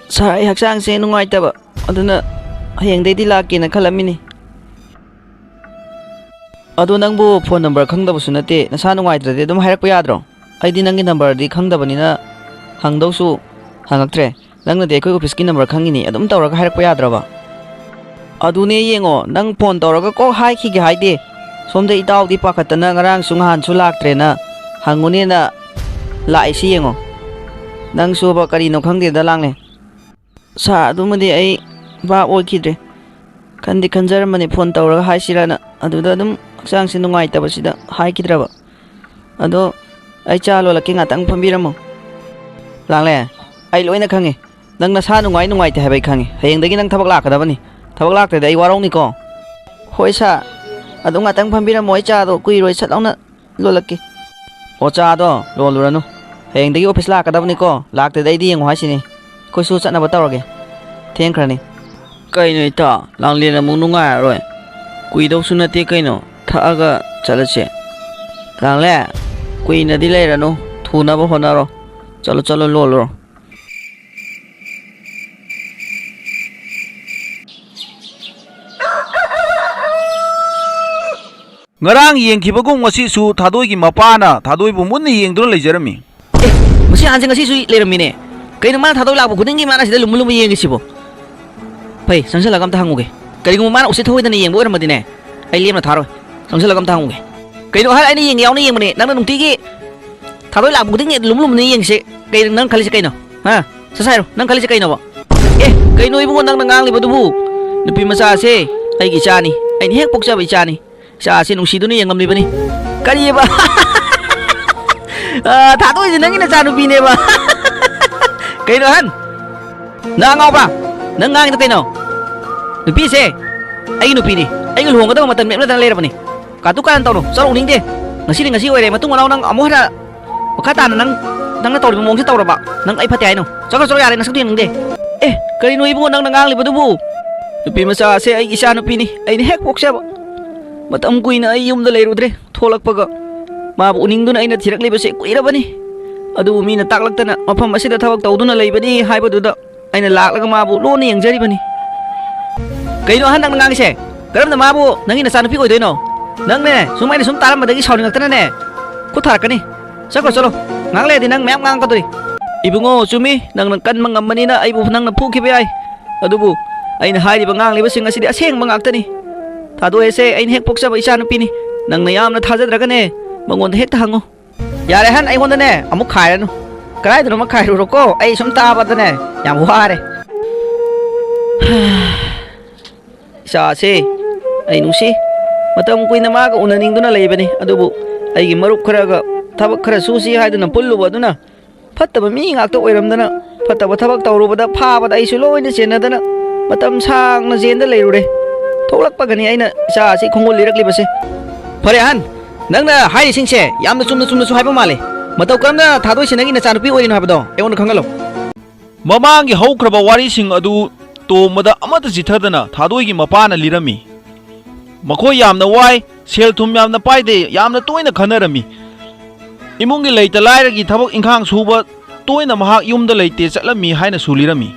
ꯁꯥꯔ, ꯑꯩ ꯍꯛꯆꯥꯡꯁꯦ ꯅꯨꯡꯉꯥꯏꯇꯕ, ꯑꯗꯨꯅ ꯍꯌꯦꯡꯗꯩꯗꯤ ꯂꯥꯛꯀꯦꯅ ꯈꯜꯂꯝꯃꯤꯅꯤ꯫ ꯑꯗꯣ ꯅꯪꯕꯨ ꯐꯣꯟ ꯅꯝꯕꯔ ꯈꯪꯗꯕꯁꯨ ꯅꯠꯇꯦ, ꯅꯁꯥ ꯅꯨꯡꯉꯥꯏꯇ꯭ꯔꯗꯤ ꯑꯗꯨꯝ ꯍꯥꯏꯔꯛꯄ ꯌꯥꯗ꯭ꯔꯣ? ꯑꯩꯗꯤ ꯅꯪꯒꯤ ꯅꯝꯕꯔꯗꯤ ꯈꯪꯗꯕꯅꯤꯅ ꯍꯪꯗꯧꯁꯨ ꯍꯪꯉꯛꯇ꯭ꯔꯦ꯫ ꯅꯪꯅꯗꯤ ꯑꯩꯈꯣꯏ ꯑꯣꯐꯤꯁꯀꯤ ꯅꯝꯕꯔ ꯈꯪꯉꯤꯅꯤ, ꯑꯗꯨꯝ ꯇꯧꯔꯒ ꯍꯥꯏꯔꯛꯄ ꯌꯥꯗ꯭ꯔꯕ? ꯑꯗꯨꯅꯦ ꯌꯦꯡꯉꯣ, ꯅꯪ ꯐꯣꯟ ꯇꯧꯔꯒ ꯀꯣꯛ ꯍꯥꯏꯈꯤꯒꯦ ꯍꯥꯏꯗꯦ꯫ ꯁꯣꯝꯗ ꯏꯇꯥꯎꯗꯤ ꯄꯥꯈꯠꯇꯅ ꯉꯔꯥꯡꯁꯨ ꯅꯍꯥꯟꯁꯨ ꯂꯥꯛꯇ꯭ꯔꯦꯅ ꯍꯪꯉꯨꯅꯦꯅ ꯂꯥꯛꯏꯁꯤ ꯌꯦꯡꯉꯣ꯫ ꯅꯪꯁꯨꯕ ꯀꯔꯤꯅꯣ ꯈꯪꯗꯦꯗ ꯂꯥꯡꯂꯦ꯫ ꯁꯥꯔ, ꯑꯗꯨꯃꯗꯤ ꯑꯩ ꯚꯥꯞ ꯑꯣꯏꯈꯤꯗ꯭ꯔꯦ꯫ ꯈꯟꯗꯤ ꯈꯟꯖꯔꯝꯕꯅꯤ ꯐꯣꯟ ꯇꯧꯔꯒ ꯍꯥꯏꯁꯤꯔꯅ, ꯑꯗꯨꯗ ꯑꯗꯨꯝ ꯍꯛꯆꯥꯡꯁꯦ ꯅꯨꯡꯉꯥꯏꯇꯕꯁꯤꯗ ꯍꯥꯏꯈꯤꯗ꯭ꯔꯕ꯫ ꯑꯗꯣ ꯑꯩ ꯆꯥ ꯂꯣꯜꯂꯛꯀꯦ, ꯉꯥꯛꯇꯪ ꯐꯝꯕꯤꯔꯝꯃꯣ꯫ ꯂꯥꯡꯂꯦ, ꯑꯩ ꯂꯣꯏꯅ ꯈꯪꯉꯤ꯫ ꯅꯪ ꯅꯁꯥ ꯅꯨꯡꯉꯥꯏ ꯅꯨꯡꯉꯥꯏꯇꯦ ꯍꯥꯏꯕ ꯑꯩ ꯈꯪꯉꯤ꯫ ꯍꯌꯦꯡꯗꯒꯤ ꯅꯪ ꯊꯕꯛ ꯂꯥꯛꯀꯗꯕꯅꯤ꯫ ꯊꯕꯛ ꯂꯥꯛꯇ꯭ꯔꯗꯤ ꯑꯩ ꯋꯥꯔꯧꯅꯤꯀꯣ꯫ ꯍꯣꯏ ꯁꯥꯔ꯫ ꯑꯗꯨ ꯉꯥꯛꯇꯪ ꯐꯝꯕꯤꯔꯝꯃꯣ, ꯑꯩ ꯆꯥꯗꯣ ꯀꯨꯏꯔꯣꯏ, ꯁꯠ ꯂꯥꯎꯅ ꯂꯣꯜꯂꯛꯀꯦ꯫ ꯑꯣ, ꯆꯥꯗꯣ ꯂꯣꯜꯂꯨꯔꯅꯨ, ꯍꯌꯦꯡꯗꯒꯤ ꯑꯣꯐꯤꯁ ꯂꯥꯛꯀꯗꯕꯅꯤꯀꯣ, ꯂꯥꯛꯇ꯭ꯔꯗꯤ ꯑꯩꯗꯤ ꯌꯦꯡꯉꯨ ꯍꯥꯏꯁꯤꯅꯤ꯫ ꯑꯩꯈꯣꯏꯁꯨ ꯆꯠꯅꯕ ꯇꯧꯔꯒꯦ, ꯊꯦꯡꯈ꯭ꯔꯅꯤ꯫ ꯀꯩꯅꯣ ꯏꯇꯥꯎ, ꯂꯥꯡꯂꯦꯟ ꯑꯃꯨꯛ ꯅꯨꯡꯉꯥꯏꯔꯔꯣꯏ? ꯀꯨꯏꯗꯧꯁꯨ ꯅꯠꯇꯦ ꯀꯩꯅꯣ, ꯊꯛꯑꯒ ꯆꯠꯂꯁꯦ꯫ ꯂꯥꯡꯂꯦ, ꯀꯨꯏꯅꯗꯤ ꯂꯩꯔꯅꯨ, ꯊꯨꯅꯕ ꯍꯣꯠꯅꯔꯣ꯫ ꯆꯠꯂꯣ, ꯆꯠꯂꯣ, ꯂꯣꯜꯂꯨꯔꯣ꯫ ꯉꯔꯥꯡ ꯌꯦꯡꯈꯤꯕꯒꯨꯝ ꯉꯁꯤꯁꯨ ꯊꯥꯗꯣꯏꯒꯤ ꯃꯄꯥꯅ ꯊꯥꯗꯣꯏꯕꯨ ꯃꯨꯟꯅ ꯌꯦꯡꯗꯨꯅ ꯂꯩꯖꯔꯝꯃꯤ꯫ ꯑꯦ, ꯃꯁꯤ ꯑꯍꯟꯁꯦ ꯉꯁꯤꯁꯨ ꯂꯩꯔꯝꯃꯤꯅꯦ꯫ ꯀꯩꯅꯣ ꯃꯥꯅ ꯊꯥꯗꯣꯏ ꯂꯥꯛꯄ ꯈꯨꯗꯤꯡꯒꯤ ꯃꯥꯅ ꯁꯤꯗ ꯂꯨꯝꯕ ꯂꯨꯝꯕ ꯌꯦꯡꯉꯤꯁꯤꯕꯣ? ꯐꯩ, ꯆꯪꯁꯤꯜꯂꯒ ꯑꯝꯇ ꯍꯪꯉꯨꯒꯦ꯫ ꯀꯔꯤꯒꯨꯝꯕ ꯃꯥꯅ ꯎꯁꯤꯠ ꯊꯑꯣꯏꯗꯅ ꯌꯦꯡꯕ ꯑꯣꯏꯔꯝꯃꯗꯤꯅꯦ, ꯑꯩ ꯂꯦꯝꯅ ꯊꯥꯔꯣꯏ꯫ ꯆꯪꯁꯤꯜꯂꯒ ꯑꯝꯇ ꯍꯪꯉꯨꯒꯦ꯫ ꯀꯩꯅꯣ ꯑꯍꯟ, ꯑꯩꯅ ꯌꯦꯡꯒꯦ ꯌꯥꯎꯅ ꯌꯦꯡꯕꯅꯦ, ꯅꯪꯅ ꯅꯨꯡꯇꯤꯒꯤ ꯊꯥꯗꯣꯏ ꯂꯥꯛꯄ ꯈꯨꯗꯤꯡꯒꯤ ꯂꯨꯝ ꯂꯨꯝꯅ ꯌꯦꯡꯉꯤꯁꯦ꯫ ꯀꯩꯅꯣ ꯅꯪ ꯈꯜꯂꯤꯁꯦ ꯀꯩꯅꯣ? ꯍꯥ? ꯁꯠ ꯁꯠ ꯍꯥꯏꯔꯣ, ꯅꯪ ꯈꯜꯂꯤꯁꯦ ꯀꯩꯅꯣꯕ? ꯑꯦ, ꯀꯩꯅꯣ ꯏꯕꯨꯡꯉꯣ ꯅꯪꯅ ꯉꯥꯡꯂꯤꯕꯗꯨꯕꯨ? ꯅꯨꯄꯤ ꯃꯆꯥꯁꯦ ꯑꯩꯒꯤ ꯏꯆꯥꯅꯤ, ꯑꯩꯅ ꯍꯦꯛ ꯄꯣꯛꯆꯕ ꯏꯆꯥꯅꯤ꯫ ꯏꯆꯥꯁꯦ ꯅꯨꯡꯁꯤꯗꯨꯅ ꯌꯦꯡꯉꯝꯂꯤꯕꯅꯤ꯫ ꯀꯔꯤꯑꯕ? ꯑ, ꯊꯥꯗꯣꯛꯏꯁꯦ ꯅꯪꯒꯤ ꯅꯆꯥꯅꯨꯄꯤꯅꯦꯕ꯫ ꯀꯩꯅꯣ ꯑꯍꯟ? ꯅꯪ ꯑꯉꯥꯎꯕ꯭ꯔꯥ? ꯅꯪ ꯉꯥꯡꯉꯤꯗꯣ ꯀꯩꯅꯣ? ꯅꯨꯄꯤꯁꯦ ꯑꯩꯒꯤ ꯅꯨꯄꯤꯅꯤ꯫ ꯑꯩꯒ ꯂꯨꯍꯣꯡꯒꯗꯕ ꯃꯇꯝ ꯂꯦꯞꯅꯗꯅ ꯂꯩꯔꯕꯅꯤ꯫ ꯀꯥꯇꯨ ꯀꯥꯔꯟ ꯇꯧꯅꯨ꯫ ꯆꯠꯂꯣ, ꯎꯅꯤꯡꯗꯦ꯫ ꯉꯁꯤꯗꯤ ꯉꯁꯤ ꯑꯣꯏꯔꯦ꯫ ꯃꯇꯨꯡ ꯃꯅꯥꯎ ꯅꯪ ꯑꯃꯨꯛ ꯍꯟꯅ ꯃꯈꯥ ꯇꯥꯅ ꯅꯪ, ꯅꯪꯅ ꯇꯧꯔꯤꯕ ꯃꯑꯣꯡꯁꯦ ꯇꯧꯔꯕ, ꯅꯪ ꯑꯩ ꯐꯠꯇꯦ ꯍꯥꯏꯅꯣ? ꯆꯠꯈ꯭ꯔꯣ, ꯆꯠꯂꯣ, ꯌꯥꯔꯦ, ꯅꯁꯛꯇꯨ ꯌꯦꯡꯅꯤꯡꯗꯦ꯫ ꯑꯦ, ꯀꯔꯤꯅꯣ ꯏꯕꯨꯡꯉꯣ ꯅꯪꯅ ꯉꯥꯡꯂꯤꯕꯗꯨꯕꯨ? ꯅꯨꯄꯤ ꯃꯆꯥ ꯑꯁꯦ ꯑꯩꯒꯤ ꯏꯆꯥ ꯅꯨꯄꯤꯅꯤ, ꯑꯩꯅ ꯍꯦꯛ ꯄꯣꯛꯆꯕ꯫ ꯃꯇꯝ ꯀꯨꯏꯅ ꯑꯩ ꯌꯨꯝꯗ ꯂꯩꯔꯨꯗ꯭ꯔꯦ, ꯊꯣꯛꯂꯛꯄꯒ ꯃꯥꯕꯨ ꯎꯅꯤꯡꯗꯨꯅ ꯑꯩꯅ ꯊꯤꯔꯛꯂꯤꯕꯁꯦ ꯀꯨꯏꯔꯕꯅꯤ꯫ ꯑꯗꯨꯕꯨ ꯃꯤꯅ ꯇꯥꯛꯂꯛꯇꯅ ꯃꯐꯝ ꯑꯁꯤꯗ ꯊꯕꯛ ꯇꯧꯗꯨꯅ ꯂꯩꯕꯅꯤ ꯍꯥꯏꯕꯗꯨꯗ ꯑꯩꯅ ꯂꯥꯛꯂꯒ ꯃꯥꯕꯨ ꯂꯣꯟꯅ ꯌꯦꯡꯖꯔꯤꯕꯅꯤ꯫ ꯀꯩꯅꯣ ꯑꯍꯟ ꯅꯪꯅ ꯉꯥꯡꯉꯤꯁꯦ? ꯀꯔꯝꯅ ꯃꯥꯕꯨ ꯅꯪꯒꯤ ꯅꯆꯥꯅꯨꯄꯤ ꯑꯣꯏꯗꯣꯏꯅꯣ? ꯅꯪꯅꯦ, ꯁꯨꯝ ꯑꯩꯅ ꯁꯨꯝ ꯇꯥꯔꯝꯕꯗꯒꯤ ꯁꯥꯎꯅꯤꯡꯉꯛꯇꯅꯅꯦ, ꯈꯨꯠ ꯊꯥꯔꯛꯀꯅꯤ꯫ ꯆꯠꯈ꯭ꯔꯣ, ꯆꯠꯂꯣ꯫ ꯉꯥꯏꯍꯥꯛ ꯂꯩꯔꯗꯤ ꯅꯪ ꯃꯌꯥꯝ ꯉꯥꯡꯉꯛꯀꯗꯣꯔꯤ꯫ ꯏꯕꯨꯡꯉꯣ, ꯆꯨꯝꯃꯤ, ꯅꯪꯅ ꯀꯟꯕ ꯉꯝꯕꯅꯤꯅ ꯑꯩꯕꯨ ꯅꯪꯅ ꯐꯨꯈꯤꯕ ꯌꯥꯏ꯫ ꯑꯗꯨꯕꯨ ꯑꯩꯅ ꯍꯥꯏꯔꯤꯕ ꯉꯥꯡꯂꯤꯕꯁꯤꯡ ꯑꯁꯤꯗꯤ ꯑꯁꯦꯡꯕ ꯉꯥꯛꯇꯅꯤ꯫ ꯊꯥꯗꯣꯏ ꯑꯁꯦ ꯑꯩꯅ ꯍꯦꯛ ꯄꯣꯛꯆꯕ ꯏꯆꯥꯅꯨꯄꯤꯅꯤ꯫ ꯅꯪꯅ ꯌꯥꯝꯅ ꯊꯥꯖꯗ꯭ꯔꯒꯅꯦ, ꯃꯉꯣꯟꯗ ꯍꯦꯛꯇ ꯍꯪꯉꯨ꯫ ꯌꯥꯔꯦ ꯑꯍꯟ, ꯑꯩꯉꯣꯟꯗꯅꯦ ꯑꯃꯨꯛ ꯈꯥꯏꯔꯅꯨ꯫ ꯀꯗꯥꯏꯗꯅꯣꯃ ꯈꯥꯏꯔꯨꯔꯣꯀꯣ, ꯑꯩ ꯁꯨꯝ ꯇꯥꯕꯗꯅꯦ ꯌꯥꯝ ꯋꯥꯔꯦ꯫ ꯏꯆꯥꯁꯦ ꯑꯩ ꯅꯨꯡꯁꯤ꯫ ꯃꯇꯝ ꯀꯨꯏꯅ ꯃꯥꯒ ꯎꯅꯅꯤꯡꯗꯨꯅ ꯂꯩꯕꯅꯤ, ꯑꯗꯨꯕꯨ ꯑꯩꯒꯤ ꯃꯔꯨꯞ ꯈꯔꯒ ꯊꯕꯛ ꯈꯔ ꯁꯨꯁꯤ ꯍꯥꯏꯗꯨꯅ ꯄꯨꯜꯂꯨꯕ ꯑꯗꯨꯅ ꯐꯠꯇꯕ ꯃꯤ ꯉꯥꯛꯇ ꯑꯣꯏꯔꯝꯗꯅ, ꯐꯠꯇꯕ ꯊꯕꯛ ꯇꯧꯔꯨꯕꯗ ꯐꯥꯕꯗ ꯑꯩꯁꯨ ꯂꯣꯏꯅ ꯆꯦꯟꯅꯗꯅ ꯃꯇꯝ ꯁꯥꯡꯅ ꯖꯦꯟꯗ ꯂꯩꯔꯨꯔꯦ꯫ ꯊꯣꯛꯂꯛꯄꯒꯅꯤ ꯑꯩꯅ ꯏꯆꯥ ꯑꯁꯤ ꯈꯣꯡꯒꯨꯜ ꯂꯤꯔꯛꯂꯤꯕꯁꯦ꯫ ꯐꯔꯦ ꯑꯍꯟ, ꯅꯪꯅ ꯍꯥꯏꯔꯤꯁꯤꯡꯁꯦ ꯌꯥꯝꯅ ꯆꯨꯝꯅ ꯆꯨꯝꯅꯁꯨ ꯍꯥꯏꯕ ꯃꯥꯜꯂꯦ꯫ ꯃꯇꯧ ꯀꯔꯝꯅ ꯊꯥꯗꯣꯏꯁꯤ ꯅꯪꯒꯤ ꯅꯆꯥꯅꯨꯄꯤ ꯑꯣꯏꯔꯤꯅꯣ ꯍꯥꯏꯕꯗꯣ ꯑꯩꯉꯣꯟꯗ ꯈꯪꯍꯜꯂꯣ꯫ ꯃꯃꯥꯡꯒꯤ ꯍꯧꯈ꯭ꯔꯕ ꯋꯥꯔꯤꯁꯤꯡ ꯑꯗꯨ ꯇꯣꯝꯕꯗ ꯑꯃꯠꯇ ꯆꯤꯊꯗꯅ ꯊꯥꯗꯣꯏꯒꯤ ꯃꯄꯥꯅ ꯂꯤꯔꯝꯃꯤ꯫ ꯃꯈꯣꯏ ꯌꯥꯝꯅ ꯋꯥꯏ, ꯁꯦꯜ ꯊꯨꯝ ꯌꯥꯝꯅ ꯄꯥꯏꯗꯦ, ꯌꯥꯝꯅ ꯇꯣꯏꯅ ꯈꯟꯅꯔꯝꯃꯤ꯫ ꯏꯃꯨꯡꯒꯤ ꯂꯩꯇ ꯂꯥꯏꯔꯒꯤ ꯊꯕꯛ ꯏꯪꯈꯥꯡ ꯁꯨꯕ ꯇꯣꯏꯅ ꯃꯍꯥꯛ ꯌꯨꯝꯗ ꯂꯩꯇꯦ ꯆꯠꯂꯝꯃꯤ ꯍꯥꯏꯅꯁꯨ ꯂꯤꯔꯝꯃꯤ꯫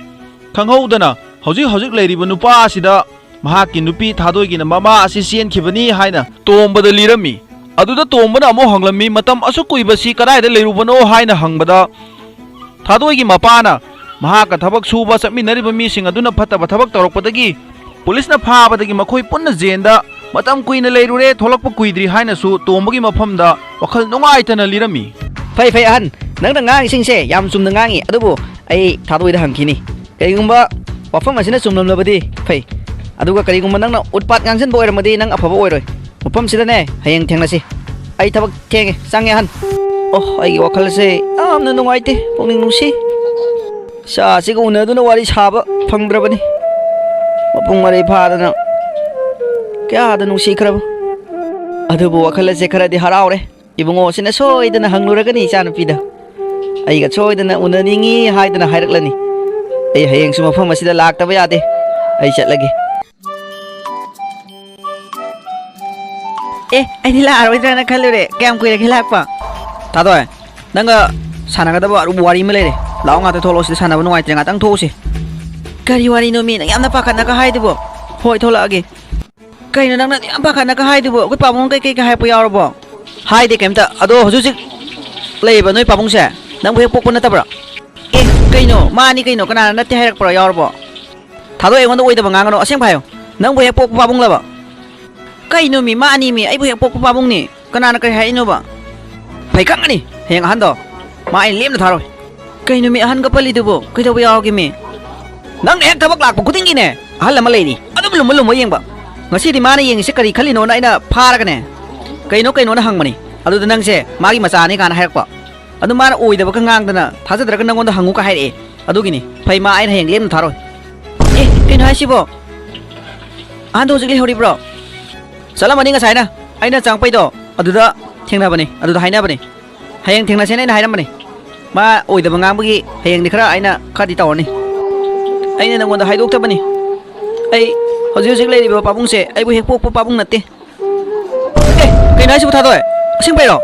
ꯈꯪꯍꯧꯗꯅ ꯍꯧꯖꯤꯛ ꯍꯧꯖꯤꯛ ꯂꯩꯔꯤꯕ ꯅꯨꯄꯥ ꯑꯁꯤꯗ ꯃꯍꯥꯛꯀꯤ ꯅꯨꯄꯤ ꯊꯥꯗꯣꯏꯒꯤꯅ ꯃꯃꯥ ꯑꯁꯤ ꯆꯦꯟꯈꯤꯕꯅꯤ ꯍꯥꯏꯅ ꯇꯣꯝꯕꯗ ꯂꯤꯔꯝꯃꯤ꯫ ꯑꯗꯨꯗ ꯇꯣꯝꯕꯅ ꯑꯃꯨꯛ ꯍꯪꯂꯝꯃꯤ, "ꯃꯇꯝ ꯑꯁꯨꯛ ꯀꯨꯏꯕꯁꯤ ꯀꯗꯥꯏꯗ ꯂꯩꯔꯨꯕꯅꯣ?" ꯍꯥꯏꯅ ꯍꯪꯕꯗ, ꯊꯥꯗꯣꯏꯒꯤ ꯃꯄꯥꯅ ꯃꯍꯥꯛꯀ ꯊꯕꯛ ꯁꯨꯕ ꯆꯠꯃꯤꯟꯅꯔꯤꯕ ꯃꯤꯁꯤꯡ ꯑꯗꯨꯅ ꯐꯠꯇꯕ ꯊꯕꯛ ꯇꯧꯔꯛꯄꯗꯒꯤ ꯄꯨꯂꯤꯁꯅ ꯐꯥꯕꯗꯒꯤ ꯃꯈꯣꯏ ꯄꯨꯟꯅ ꯖꯦꯟꯗ ꯃꯇꯝ ꯀꯨꯏꯅ ꯂꯩꯔꯨꯔꯦ, ꯊꯣꯛꯂꯛꯄ ꯀꯨꯏꯗ꯭ꯔꯤ ꯍꯥꯏꯅꯁꯨ ꯇꯣꯝꯕꯒꯤ ꯃꯐꯝꯗ ꯋꯥꯈꯜ ꯅꯨꯡꯉꯥꯏꯇꯅ ꯂꯤꯔꯝꯃꯤ꯫ ꯐꯩ, ꯐꯩ, ꯑꯍꯟ, ꯅꯪꯅ ꯉꯥꯡꯉꯤꯁꯤꯡꯁꯦ ꯌꯥꯝ ꯆꯨꯝꯅ ꯉꯥꯡꯉꯤ, ꯑꯗꯨꯕꯨ ꯑꯩ ꯊꯥꯗꯣꯏꯗ ꯍꯪꯈꯤꯅꯤ꯫ ꯀꯔꯤꯒꯨꯝꯕ ꯋꯥꯐꯝ ꯑꯁꯤꯅ ꯆꯨꯝꯂꯝꯂꯕꯗꯤ ꯐꯩ, ꯑꯗꯨꯒ ꯀꯔꯤꯒꯨꯝꯕ ꯅꯪꯅ ꯎꯠꯄꯥꯠ ꯉꯥꯡꯁꯤꯟꯕ ꯑꯣꯏꯔꯝꯃꯗꯤ ꯅꯪ ꯑꯐꯕ ꯑꯣꯏꯔꯣꯏ꯫ ꯃꯐꯝꯁꯤꯗꯅꯦ, ꯍꯌꯦꯡ ꯊꯦꯡꯅꯁꯤ꯫ ꯑꯩ ꯊꯕꯛ ꯊꯦꯡꯉꯦ, ꯆꯪꯉꯦ ꯑꯍꯟ꯫ ꯑꯣ, ꯑꯩꯒꯤ ꯋꯥꯈꯜꯁꯦ ꯌꯥꯝꯅ ꯅꯨꯡꯉꯥꯏꯇꯦ, ꯄꯨꯛꯅꯤꯡ ꯅꯨꯡꯁꯤ꯫ ꯏꯆꯥ ꯑꯁꯤꯒ ꯎꯅꯗꯨꯅ ꯋꯥꯔꯤ ꯁꯥꯕ ꯐꯪꯗ꯭ꯔꯕꯅꯤ꯫ ꯃꯄꯨꯡ ꯃꯔꯩ ꯐꯥꯗꯅ ꯀꯌꯥꯗ ꯅꯨꯡꯁꯤꯈ꯭ꯔꯕ꯫ ꯑꯗꯨꯕꯨ ꯋꯥꯈꯜ ꯑꯁꯦ ꯈꯔꯗꯤ ꯍꯔꯥꯎꯔꯦ꯫ ꯏꯕꯨꯡꯉꯣꯁꯤꯅ ꯁꯣꯏꯗꯅ ꯍꯪꯂꯨꯔꯒꯅꯤ ꯏꯆꯥꯅꯨꯄꯤꯗ꯫ ꯑꯩꯒ ꯁꯣꯏꯗꯅ ꯎꯅꯅꯤꯡꯉꯤ ꯍꯥꯏꯗꯅ ꯍꯥꯏꯔꯛꯂꯅꯤ꯫ ꯑꯩ ꯍꯌꯦꯡꯁꯨ ꯃꯐꯝ ꯑꯁꯤꯗ ꯂꯥꯛꯇꯕ ꯌꯥꯗꯦ꯫ ꯑꯩ ꯆꯠꯂꯒꯦ꯫ ꯑꯦ, ꯑꯩꯗꯤ ꯂꯥꯛꯑꯔꯣꯏꯗ꯭ꯔꯥꯅ ꯈꯜꯂꯨꯔꯦ꯫ ꯀꯌꯥꯝ ꯀꯨꯏꯔꯒꯦ ꯂꯥꯛꯄ? ꯊꯥꯗꯣꯏ, ꯅꯪꯒ ꯁꯥꯟꯅꯒꯗꯕ ꯑꯔꯨꯕ ꯋꯥꯔꯤ ꯑꯃ ꯂꯩꯔꯦ꯫ ꯂꯥꯛꯑꯣ, ꯉꯥꯛꯇ ꯊꯣꯛꯂꯛꯑꯣ, ꯁꯤꯗ ꯁꯥꯟꯅꯕ ꯅꯨꯡꯉꯥꯏꯇ꯭ꯔꯦ, ꯉꯥꯛꯇꯪ ꯊꯣꯛꯎꯁꯦ꯫ ꯀꯔꯤ ꯋꯥꯔꯤꯅꯣ ꯃꯤ? ꯅꯪ ꯌꯥꯝꯅ ꯄꯥꯈꯠꯅꯒ ꯍꯥꯏꯗꯨꯕꯣ? ꯍꯣꯏ, ꯊꯣꯛꯂꯛꯑꯒꯦ꯫ ꯀꯩꯅꯣ ꯅꯪꯅ ꯌꯥꯝ ꯄꯥꯈꯠꯅꯒ ꯍꯥꯏꯗꯨꯕꯣ? ꯑꯩꯈꯣꯏ ꯄꯥꯕꯨꯡ ꯀꯩꯀꯩꯒ ꯍꯥꯏꯔꯛꯄ ꯌꯥꯎꯔꯕꯣ? ꯍꯥꯏꯗꯦ ꯀꯩꯝꯇ꯫ ꯑꯗꯣ ꯍꯧꯖꯤꯛ ꯍꯧꯖꯤꯛ ꯂꯩꯔꯤꯕ ꯅꯣꯏ ꯄꯥꯕꯨꯡꯁꯦ ꯅꯪꯕꯨ ꯍꯦꯛ ꯄꯣꯛꯄ ꯅꯠꯇꯕ꯭ꯔꯥ? ꯑꯦ, ꯀꯩꯅꯣ? ꯃꯥꯅꯤ ꯀꯩꯅꯣ, ꯀꯅꯥꯅ ꯅꯠꯇꯦ ꯍꯥꯏꯔꯛꯄ꯭ꯔꯣ, ꯌꯥꯎꯔꯕꯣ? ꯊꯥꯗꯣꯏ, ꯑꯩꯉꯣꯟꯗ ꯑꯣꯏꯗꯕ ꯉꯥꯡꯒꯅꯣ, ꯑꯁꯦꯡꯕ ꯍꯥꯏꯌꯣ꯫ ꯅꯪꯕꯨ ꯍꯦꯛ ꯄꯣꯛꯄ ꯄꯥꯕꯨꯡꯂꯕ? ꯀꯩꯅꯣ ꯃꯤ? ꯃꯥꯅꯤ ꯃꯤ, ꯑꯩꯕꯨ ꯍꯦꯛ ꯄꯣꯛꯄ ꯄꯥꯕꯨꯡꯅꯤ꯫ ꯀꯅꯥꯅ ꯀꯔꯤ ꯍꯥꯏꯔꯛꯏꯅꯣꯕ? ꯐꯩ ꯈꯪꯒꯅꯤ, ꯍꯌꯦꯡ ꯑꯍꯟꯗꯣ ꯃꯥ ꯑꯩꯅ ꯂꯦꯝꯅ ꯊꯥꯔꯣꯏ꯫ ꯀꯩꯅꯣ ꯃꯤ, ꯑꯍꯟꯒ ꯄꯜꯂꯤꯗꯨꯕꯨ ꯀꯩꯗꯧꯕ ꯌꯥꯎꯔꯒꯦ ꯃꯤ? ꯅꯪꯅ ꯍꯦꯛ ꯊꯕꯛ ꯂꯥꯛꯄ ꯈꯨꯗꯤꯡꯒꯤꯅꯦ, ꯑꯍꯜ ꯑꯃ ꯂꯩꯔꯤ, ꯑꯗꯨꯝ ꯂꯨꯝꯃ ꯂꯨꯝꯃ ꯌꯦꯡꯕ꯫ ꯉꯁꯤꯗꯤ ꯃꯥꯅ ꯌꯦꯡꯉꯤꯁꯦ ꯀꯔꯤ ꯈꯜꯂꯤꯅꯣꯅ ꯑꯩꯅ ꯐꯥꯔꯒꯅꯦ, "ꯀꯩꯅꯣ, ꯀꯩꯅꯣꯅ?" ꯍꯪꯕꯅꯤ꯫ ꯑꯗꯨꯗ ꯅꯪꯁꯦ ꯃꯥꯒꯤ ꯃꯆꯥꯅꯤ ꯀꯥꯏꯅ ꯍꯥꯏꯔꯛꯄ꯫ ꯑꯗꯨ ꯃꯥꯅ ꯑꯣꯏꯗꯕꯒ ꯉꯥꯡꯗꯅ, "ꯊꯥꯖꯗ꯭ꯔꯒ ꯅꯪꯉꯣꯟꯗ ꯍꯪꯉꯨ" ꯀ ꯍꯥꯏꯔꯛꯑꯦ꯫ ꯑꯗꯨꯒꯤꯅꯤ꯫ ꯐꯩ, ꯃꯥ ꯑꯩꯅ ꯍꯌꯦꯡ ꯂꯦꯝꯅ ꯊꯥꯔꯣꯏ꯫ ꯑꯦ, ꯀꯩꯅꯣ ꯍꯥꯏꯁꯤꯕꯣ? ꯑꯍꯟꯗꯣ ꯍꯧꯖꯤꯛ ꯂꯩꯍꯧꯔꯤꯕ꯭ꯔꯣ? ꯆꯠꯂꯝꯃꯅꯤ ꯉꯁꯥꯏꯅ꯫ ꯑꯩꯅ ꯆꯪꯉꯛꯄꯩꯗꯣ ꯑꯗꯨꯗ ꯊꯦꯡꯅꯕꯅꯤ, ꯑꯗꯨꯗ ꯍꯥꯏꯅꯕꯅꯤ꯫ ꯍꯌꯦꯡ ꯊꯦꯡꯅꯁꯦꯅ ꯑꯩꯅ ꯍꯥꯏꯔꯝꯕꯅꯤ꯫ ꯃꯥ ꯑꯣꯏꯗꯕ ꯉꯥꯡꯕꯒꯤ ꯍꯌꯦꯡꯗꯤ ꯈꯔ ꯑꯩꯅ ꯈꯔꯗꯤ ꯇꯧꯔꯅꯤ꯫ ꯑꯩꯅ ꯅꯪꯉꯣꯟꯗ ꯍꯥꯏꯗꯣꯛꯇꯕꯅꯤ꯫ ꯑꯩ ꯍꯧꯖꯤꯛ ꯍꯧꯖꯤꯛ ꯂꯩꯔꯤꯕ ꯄꯥꯕꯨꯡꯁꯦ ꯑꯩꯕꯨ ꯍꯦꯛ ꯄꯣꯛꯄ ꯄꯥꯕꯨꯡ ꯅꯠꯇꯦ꯫ ꯑꯦ, ꯀꯩꯅꯣ ꯍꯥꯏꯁꯤꯕꯨ ꯊꯥꯗꯣꯏ? ꯑꯁꯦꯡꯕꯩꯔꯣ?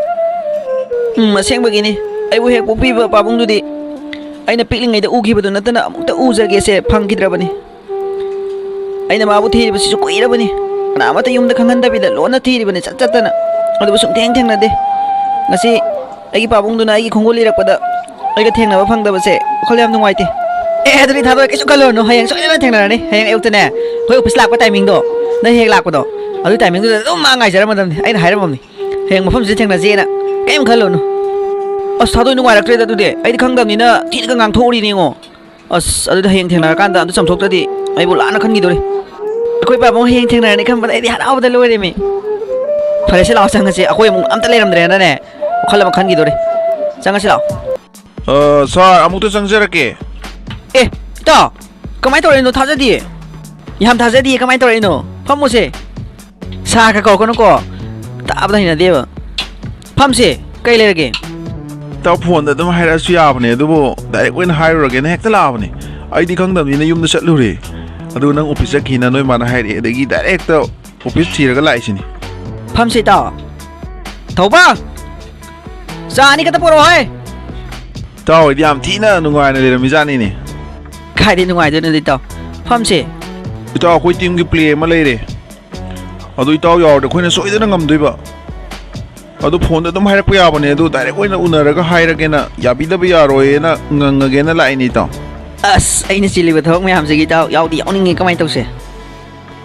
ꯎꯝ, ꯑꯁꯦꯡꯕꯒꯤꯅꯤ꯫ ꯑꯩꯕꯨ ꯍꯦꯛ ꯄꯣꯛꯄꯤꯕ ꯄꯥꯕꯨꯡꯗꯨꯗꯤ ꯑꯩꯅ ꯄꯤꯛꯂꯤꯉꯩꯗ ꯎꯈꯤꯕꯗꯨ ꯅꯠꯇꯅ ꯑꯃꯨꯛꯇ ꯎꯖꯒꯦꯁꯦ ꯐꯪꯈꯤꯗ꯭ꯔꯕꯅꯤ꯫ ꯑꯩꯅ ꯃꯥꯕꯨ ꯊꯤꯔꯤꯕꯁꯤꯁꯨ ꯀꯨꯏꯔꯕꯅꯤ꯫ ꯀꯅꯥ ꯑꯃꯠꯇ ꯌꯨꯝꯗ ꯈꯪꯍꯟꯗꯕꯤꯗ ꯂꯣꯟꯅ ꯊꯤꯔꯤꯕꯅꯤ ꯆꯠ ꯆꯠꯇꯅ꯫ ꯑꯗꯨꯕꯨ ꯁꯨꯡꯊꯦꯡ ꯊꯦꯡꯅꯗꯦ꯫ ꯉꯁꯤ ꯑꯩꯒꯤ ꯄꯥꯕꯨꯡꯗꯨꯅ ꯑꯩꯒꯤ ꯈꯣꯡꯒꯨꯜ ꯂꯤꯔꯛꯄꯗ ꯑꯩꯒ ꯊꯦꯡꯅꯕ ꯐꯪꯗꯕꯁꯦ ꯋꯥꯈꯜ ꯌꯥꯝ ꯅꯨꯡꯉꯥꯏꯇꯦ꯫ ꯑꯦ, ꯑꯗꯨꯗꯤ ꯊꯥꯗꯣꯏ ꯀꯩꯁꯨ ꯈꯜꯂꯨꯔꯅꯨ, ꯍꯌꯦꯡ ꯁꯣꯏꯗꯅ ꯊꯦꯡꯅꯔꯅꯤ꯫ ꯍꯌꯦꯡ ꯑꯌꯨꯛꯇꯅꯦ, ꯑꯩꯈꯣꯏ ꯑꯣꯐꯤꯁ ꯂꯥꯛꯄ ꯇꯥꯏꯃꯤꯡꯗꯣ, ꯅꯪ ꯍꯦꯛ ꯂꯥꯛꯄꯗꯣ, ꯑꯗꯨ ꯇꯥꯏꯃꯤꯡꯗꯨꯗ ꯑꯗꯨꯝ ꯃꯥ ꯉꯥꯏꯖꯔꯝꯃꯗꯕꯅꯤ꯫ ꯑꯩꯅ ꯍꯥꯏꯔꯝꯃꯕꯅꯤ, ꯍꯌꯦꯡ ꯃꯐꯝꯁꯤꯗ ꯊꯦꯡꯅꯁꯦꯅ꯫ ꯀꯩꯝ ꯈꯜꯂꯨꯅꯨ꯫ ꯑꯁ, ꯊꯥꯗꯣꯏ ꯅꯨꯡꯉꯥꯏꯔꯛꯇ꯭ꯔꯦꯗ ꯑꯗꯨꯗꯤ꯫ ꯑꯩꯗꯤ ꯈꯪꯗꯕꯅꯤꯅ ꯊꯤꯅꯒ ꯉꯥꯡꯊꯣꯛꯎꯔꯤꯅꯤꯉꯣ꯫ ꯑꯁ, ꯑꯗꯨꯗꯤ ꯍꯌꯦꯡ ꯊꯦꯡꯅꯔꯀꯥꯟꯗ ꯑꯗꯨ ꯆꯥꯝꯊꯣꯛꯇ꯭ꯔꯗꯤ ꯑꯩꯕꯨ ꯂꯥꯟꯅ ꯈꯟꯈꯤꯗꯣꯔꯤ꯫ ꯑꯩꯈꯣꯏ ꯄꯥꯕꯨꯡ ꯍꯌꯦꯡ ꯊꯦꯡꯅꯔꯅꯤ ꯈꯟꯕꯗ ꯑꯩꯗꯤ ꯍꯔꯥꯎꯕꯗ ꯂꯣꯏꯔꯦꯃꯤ꯫ ꯐꯔꯦꯁꯦ, ꯂꯥꯛꯑꯣ ꯆꯪꯉꯁꯤ꯫ ꯑꯩꯈꯣꯏ ꯑꯃꯨꯛ ꯑꯝꯇ ꯂꯩꯔꯝꯗ꯭ꯔꯦꯅꯅꯦ, ꯋꯥꯈꯜ ꯑꯃ ꯈꯟꯈꯤꯗꯣꯔꯦ꯫ ꯆꯪꯉꯁꯤ ꯂꯥꯛꯑꯣ꯫ ꯑ, ꯁꯥꯔ, ꯑꯃꯨꯛꯇ ꯆꯪꯖꯔꯛꯀꯦ꯫ ꯑꯦ, ꯏꯇꯥꯎ, ꯀꯃꯥꯏꯅ ꯇꯧꯔꯛꯏꯅꯣ? ꯊꯥꯖꯗꯤꯌꯦ꯫ ꯌꯥꯝ ꯊꯥꯖꯗꯤꯌꯦ꯫ ꯀꯃꯥꯏꯅ ꯇꯧꯔꯛꯏꯅꯣ? ꯐꯝꯃꯨꯁꯦ꯫ ꯁꯥꯔꯒ ꯀꯧꯔꯛꯀꯅꯨꯀꯣ꯫ ꯇꯥꯕꯗ ꯍꯩꯅꯗꯦꯕ꯫ ꯐꯝꯁꯦ꯫ ꯀꯩ ꯂꯩꯔꯒꯦ? ꯏꯇꯥꯎ, ꯐꯣꯟꯗ ꯑꯗꯨꯝ ꯍꯥꯏꯔꯛꯑꯁꯨ ꯌꯥꯕꯅꯦ, ꯑꯗꯨꯕꯨ ꯗꯥꯏꯔꯦꯛ ꯑꯣꯏꯅ ꯍꯥꯏꯔꯨꯔꯒꯦꯅ ꯍꯦꯛꯇ ꯂꯥꯛꯑꯕꯅꯦ꯫ ꯑꯩꯗꯤ ꯈꯪꯗꯕꯅꯤꯅ ꯌꯨꯝꯗ ꯆꯠꯂꯨꯔꯦ꯫ ꯑꯗꯨꯒ ꯅꯪ ꯑꯣꯐꯤꯁ ꯆꯠꯈꯤꯅ ꯅꯣꯏ ꯃꯥꯅ ꯍꯥꯏꯔꯛꯑꯦ, ꯑꯗꯒꯤ ꯗꯥꯏꯔꯦꯛ ꯍꯦꯛꯇ ꯑꯣꯐꯤꯁ ꯊꯤꯔꯒ ꯂꯥꯛꯏꯁꯤꯅꯤ꯫ ꯐꯝꯁꯦ, ꯏꯇꯥꯎ꯫ ꯊꯧꯕ! ꯆꯥ ꯑꯅꯤ ꯈꯛꯇ ꯄꯣꯔꯛꯑꯣ ꯍꯦ! ꯏꯇꯥꯎ ꯍꯣꯏꯗꯤ ꯌꯥꯝ ꯊꯤꯅ ꯅꯨꯡꯉꯥꯏꯅ ꯂꯩꯔꯝꯃꯤꯖꯥꯠꯅꯤꯅꯦ꯫ ꯀꯥꯏꯗꯩ ꯅꯨꯡꯉꯥꯏꯗꯣꯏꯅꯣꯗ, ꯏꯇꯥꯎ? ꯐꯝꯁꯦ꯫ ꯏꯇꯥꯎ, ꯑꯩꯈꯣꯏ ꯇꯤꯝꯒꯤ ꯄ꯭ꯂꯦ ꯑꯃ ꯂꯩꯔꯦ꯫ ꯑꯗꯨ ꯏꯇꯥꯎ ꯌꯥꯎꯔꯗꯤ ꯑꯩꯈꯣꯏꯅ ꯁꯣꯏꯗꯅ ꯉꯝꯗꯣꯏꯕ꯫ ꯑꯗꯨ ꯐꯣꯟꯗ ꯑꯗꯨꯝ ꯍꯥꯏꯔꯛꯄ ꯌꯥꯕꯅꯦ, ꯑꯗꯨ ꯗꯥꯏꯔꯦꯛ ꯑꯣꯏꯅ ꯎꯅꯔꯒ ꯍꯥꯏꯔꯒꯦꯅ, ꯌꯥꯕꯤꯗꯕ ꯌꯥꯔꯣꯏꯅ ꯉꯪꯉꯒꯦꯅ ꯂꯥꯛꯏꯅꯦ, ꯏꯇꯥꯎ꯫ ꯑꯁ, ꯑꯩꯅ ꯆꯤꯜꯂꯤꯕ ꯊꯕꯛ ꯃꯌꯥꯝꯁꯤꯒꯤ, ꯏꯇꯥꯎ, ꯌꯥꯎꯗꯤ ꯌꯥꯎꯅꯤꯡꯉꯤ, ꯀꯃꯥꯏꯅ ꯇꯧꯁꯦ?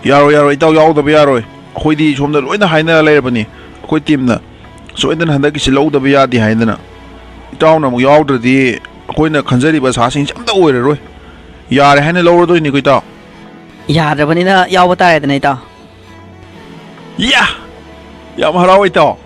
ꯌꯥꯔꯣꯏ, ꯌꯥꯔꯣꯏ, ꯏꯇꯥꯎ, ꯌꯥꯎꯗꯕ ꯌꯥꯔꯣꯏ꯫ ꯑꯩꯈꯣꯏꯗꯤ ꯁꯣꯝꯗ ꯂꯣꯏꯅ ꯍꯥꯏꯅꯔ ꯂꯩꯔꯕꯅꯤ, ꯑꯩꯈꯣꯏ ꯇꯤꯝꯅ꯫ ꯁꯣꯏꯗꯅ ꯍꯟꯗꯛꯀꯤꯁꯤ ꯂꯧꯗꯕ ꯌꯥꯗꯦ ꯍꯥꯏꯗꯅ꯫ ꯏꯇꯥꯎꯅ ꯑꯃꯨꯛ ꯌꯥꯎꯗ꯭ꯔꯗꯤ ꯑꯩꯈꯣꯏꯅ ꯈꯟꯖꯔꯤꯕ ꯑꯁꯥꯁꯤꯡꯁꯦ ꯑꯝꯇ ꯑꯣꯏꯔꯔꯣꯏ꯫ ꯌꯥꯔꯦ ꯍꯥꯏꯅ ꯂꯧꯔꯗꯣꯏꯅꯤꯀꯣ, ꯏꯇꯥꯎ꯫ ꯌꯥꯗ꯭ꯔꯕꯅꯤꯅ ꯌꯥꯎꯕ ꯇꯥꯔꯦꯗꯅ, ꯏꯇꯥꯎ꯫ ꯌꯥ! ꯌꯥꯝ ꯍꯔꯥꯎꯋꯦ, ꯏꯇꯥꯎ꯫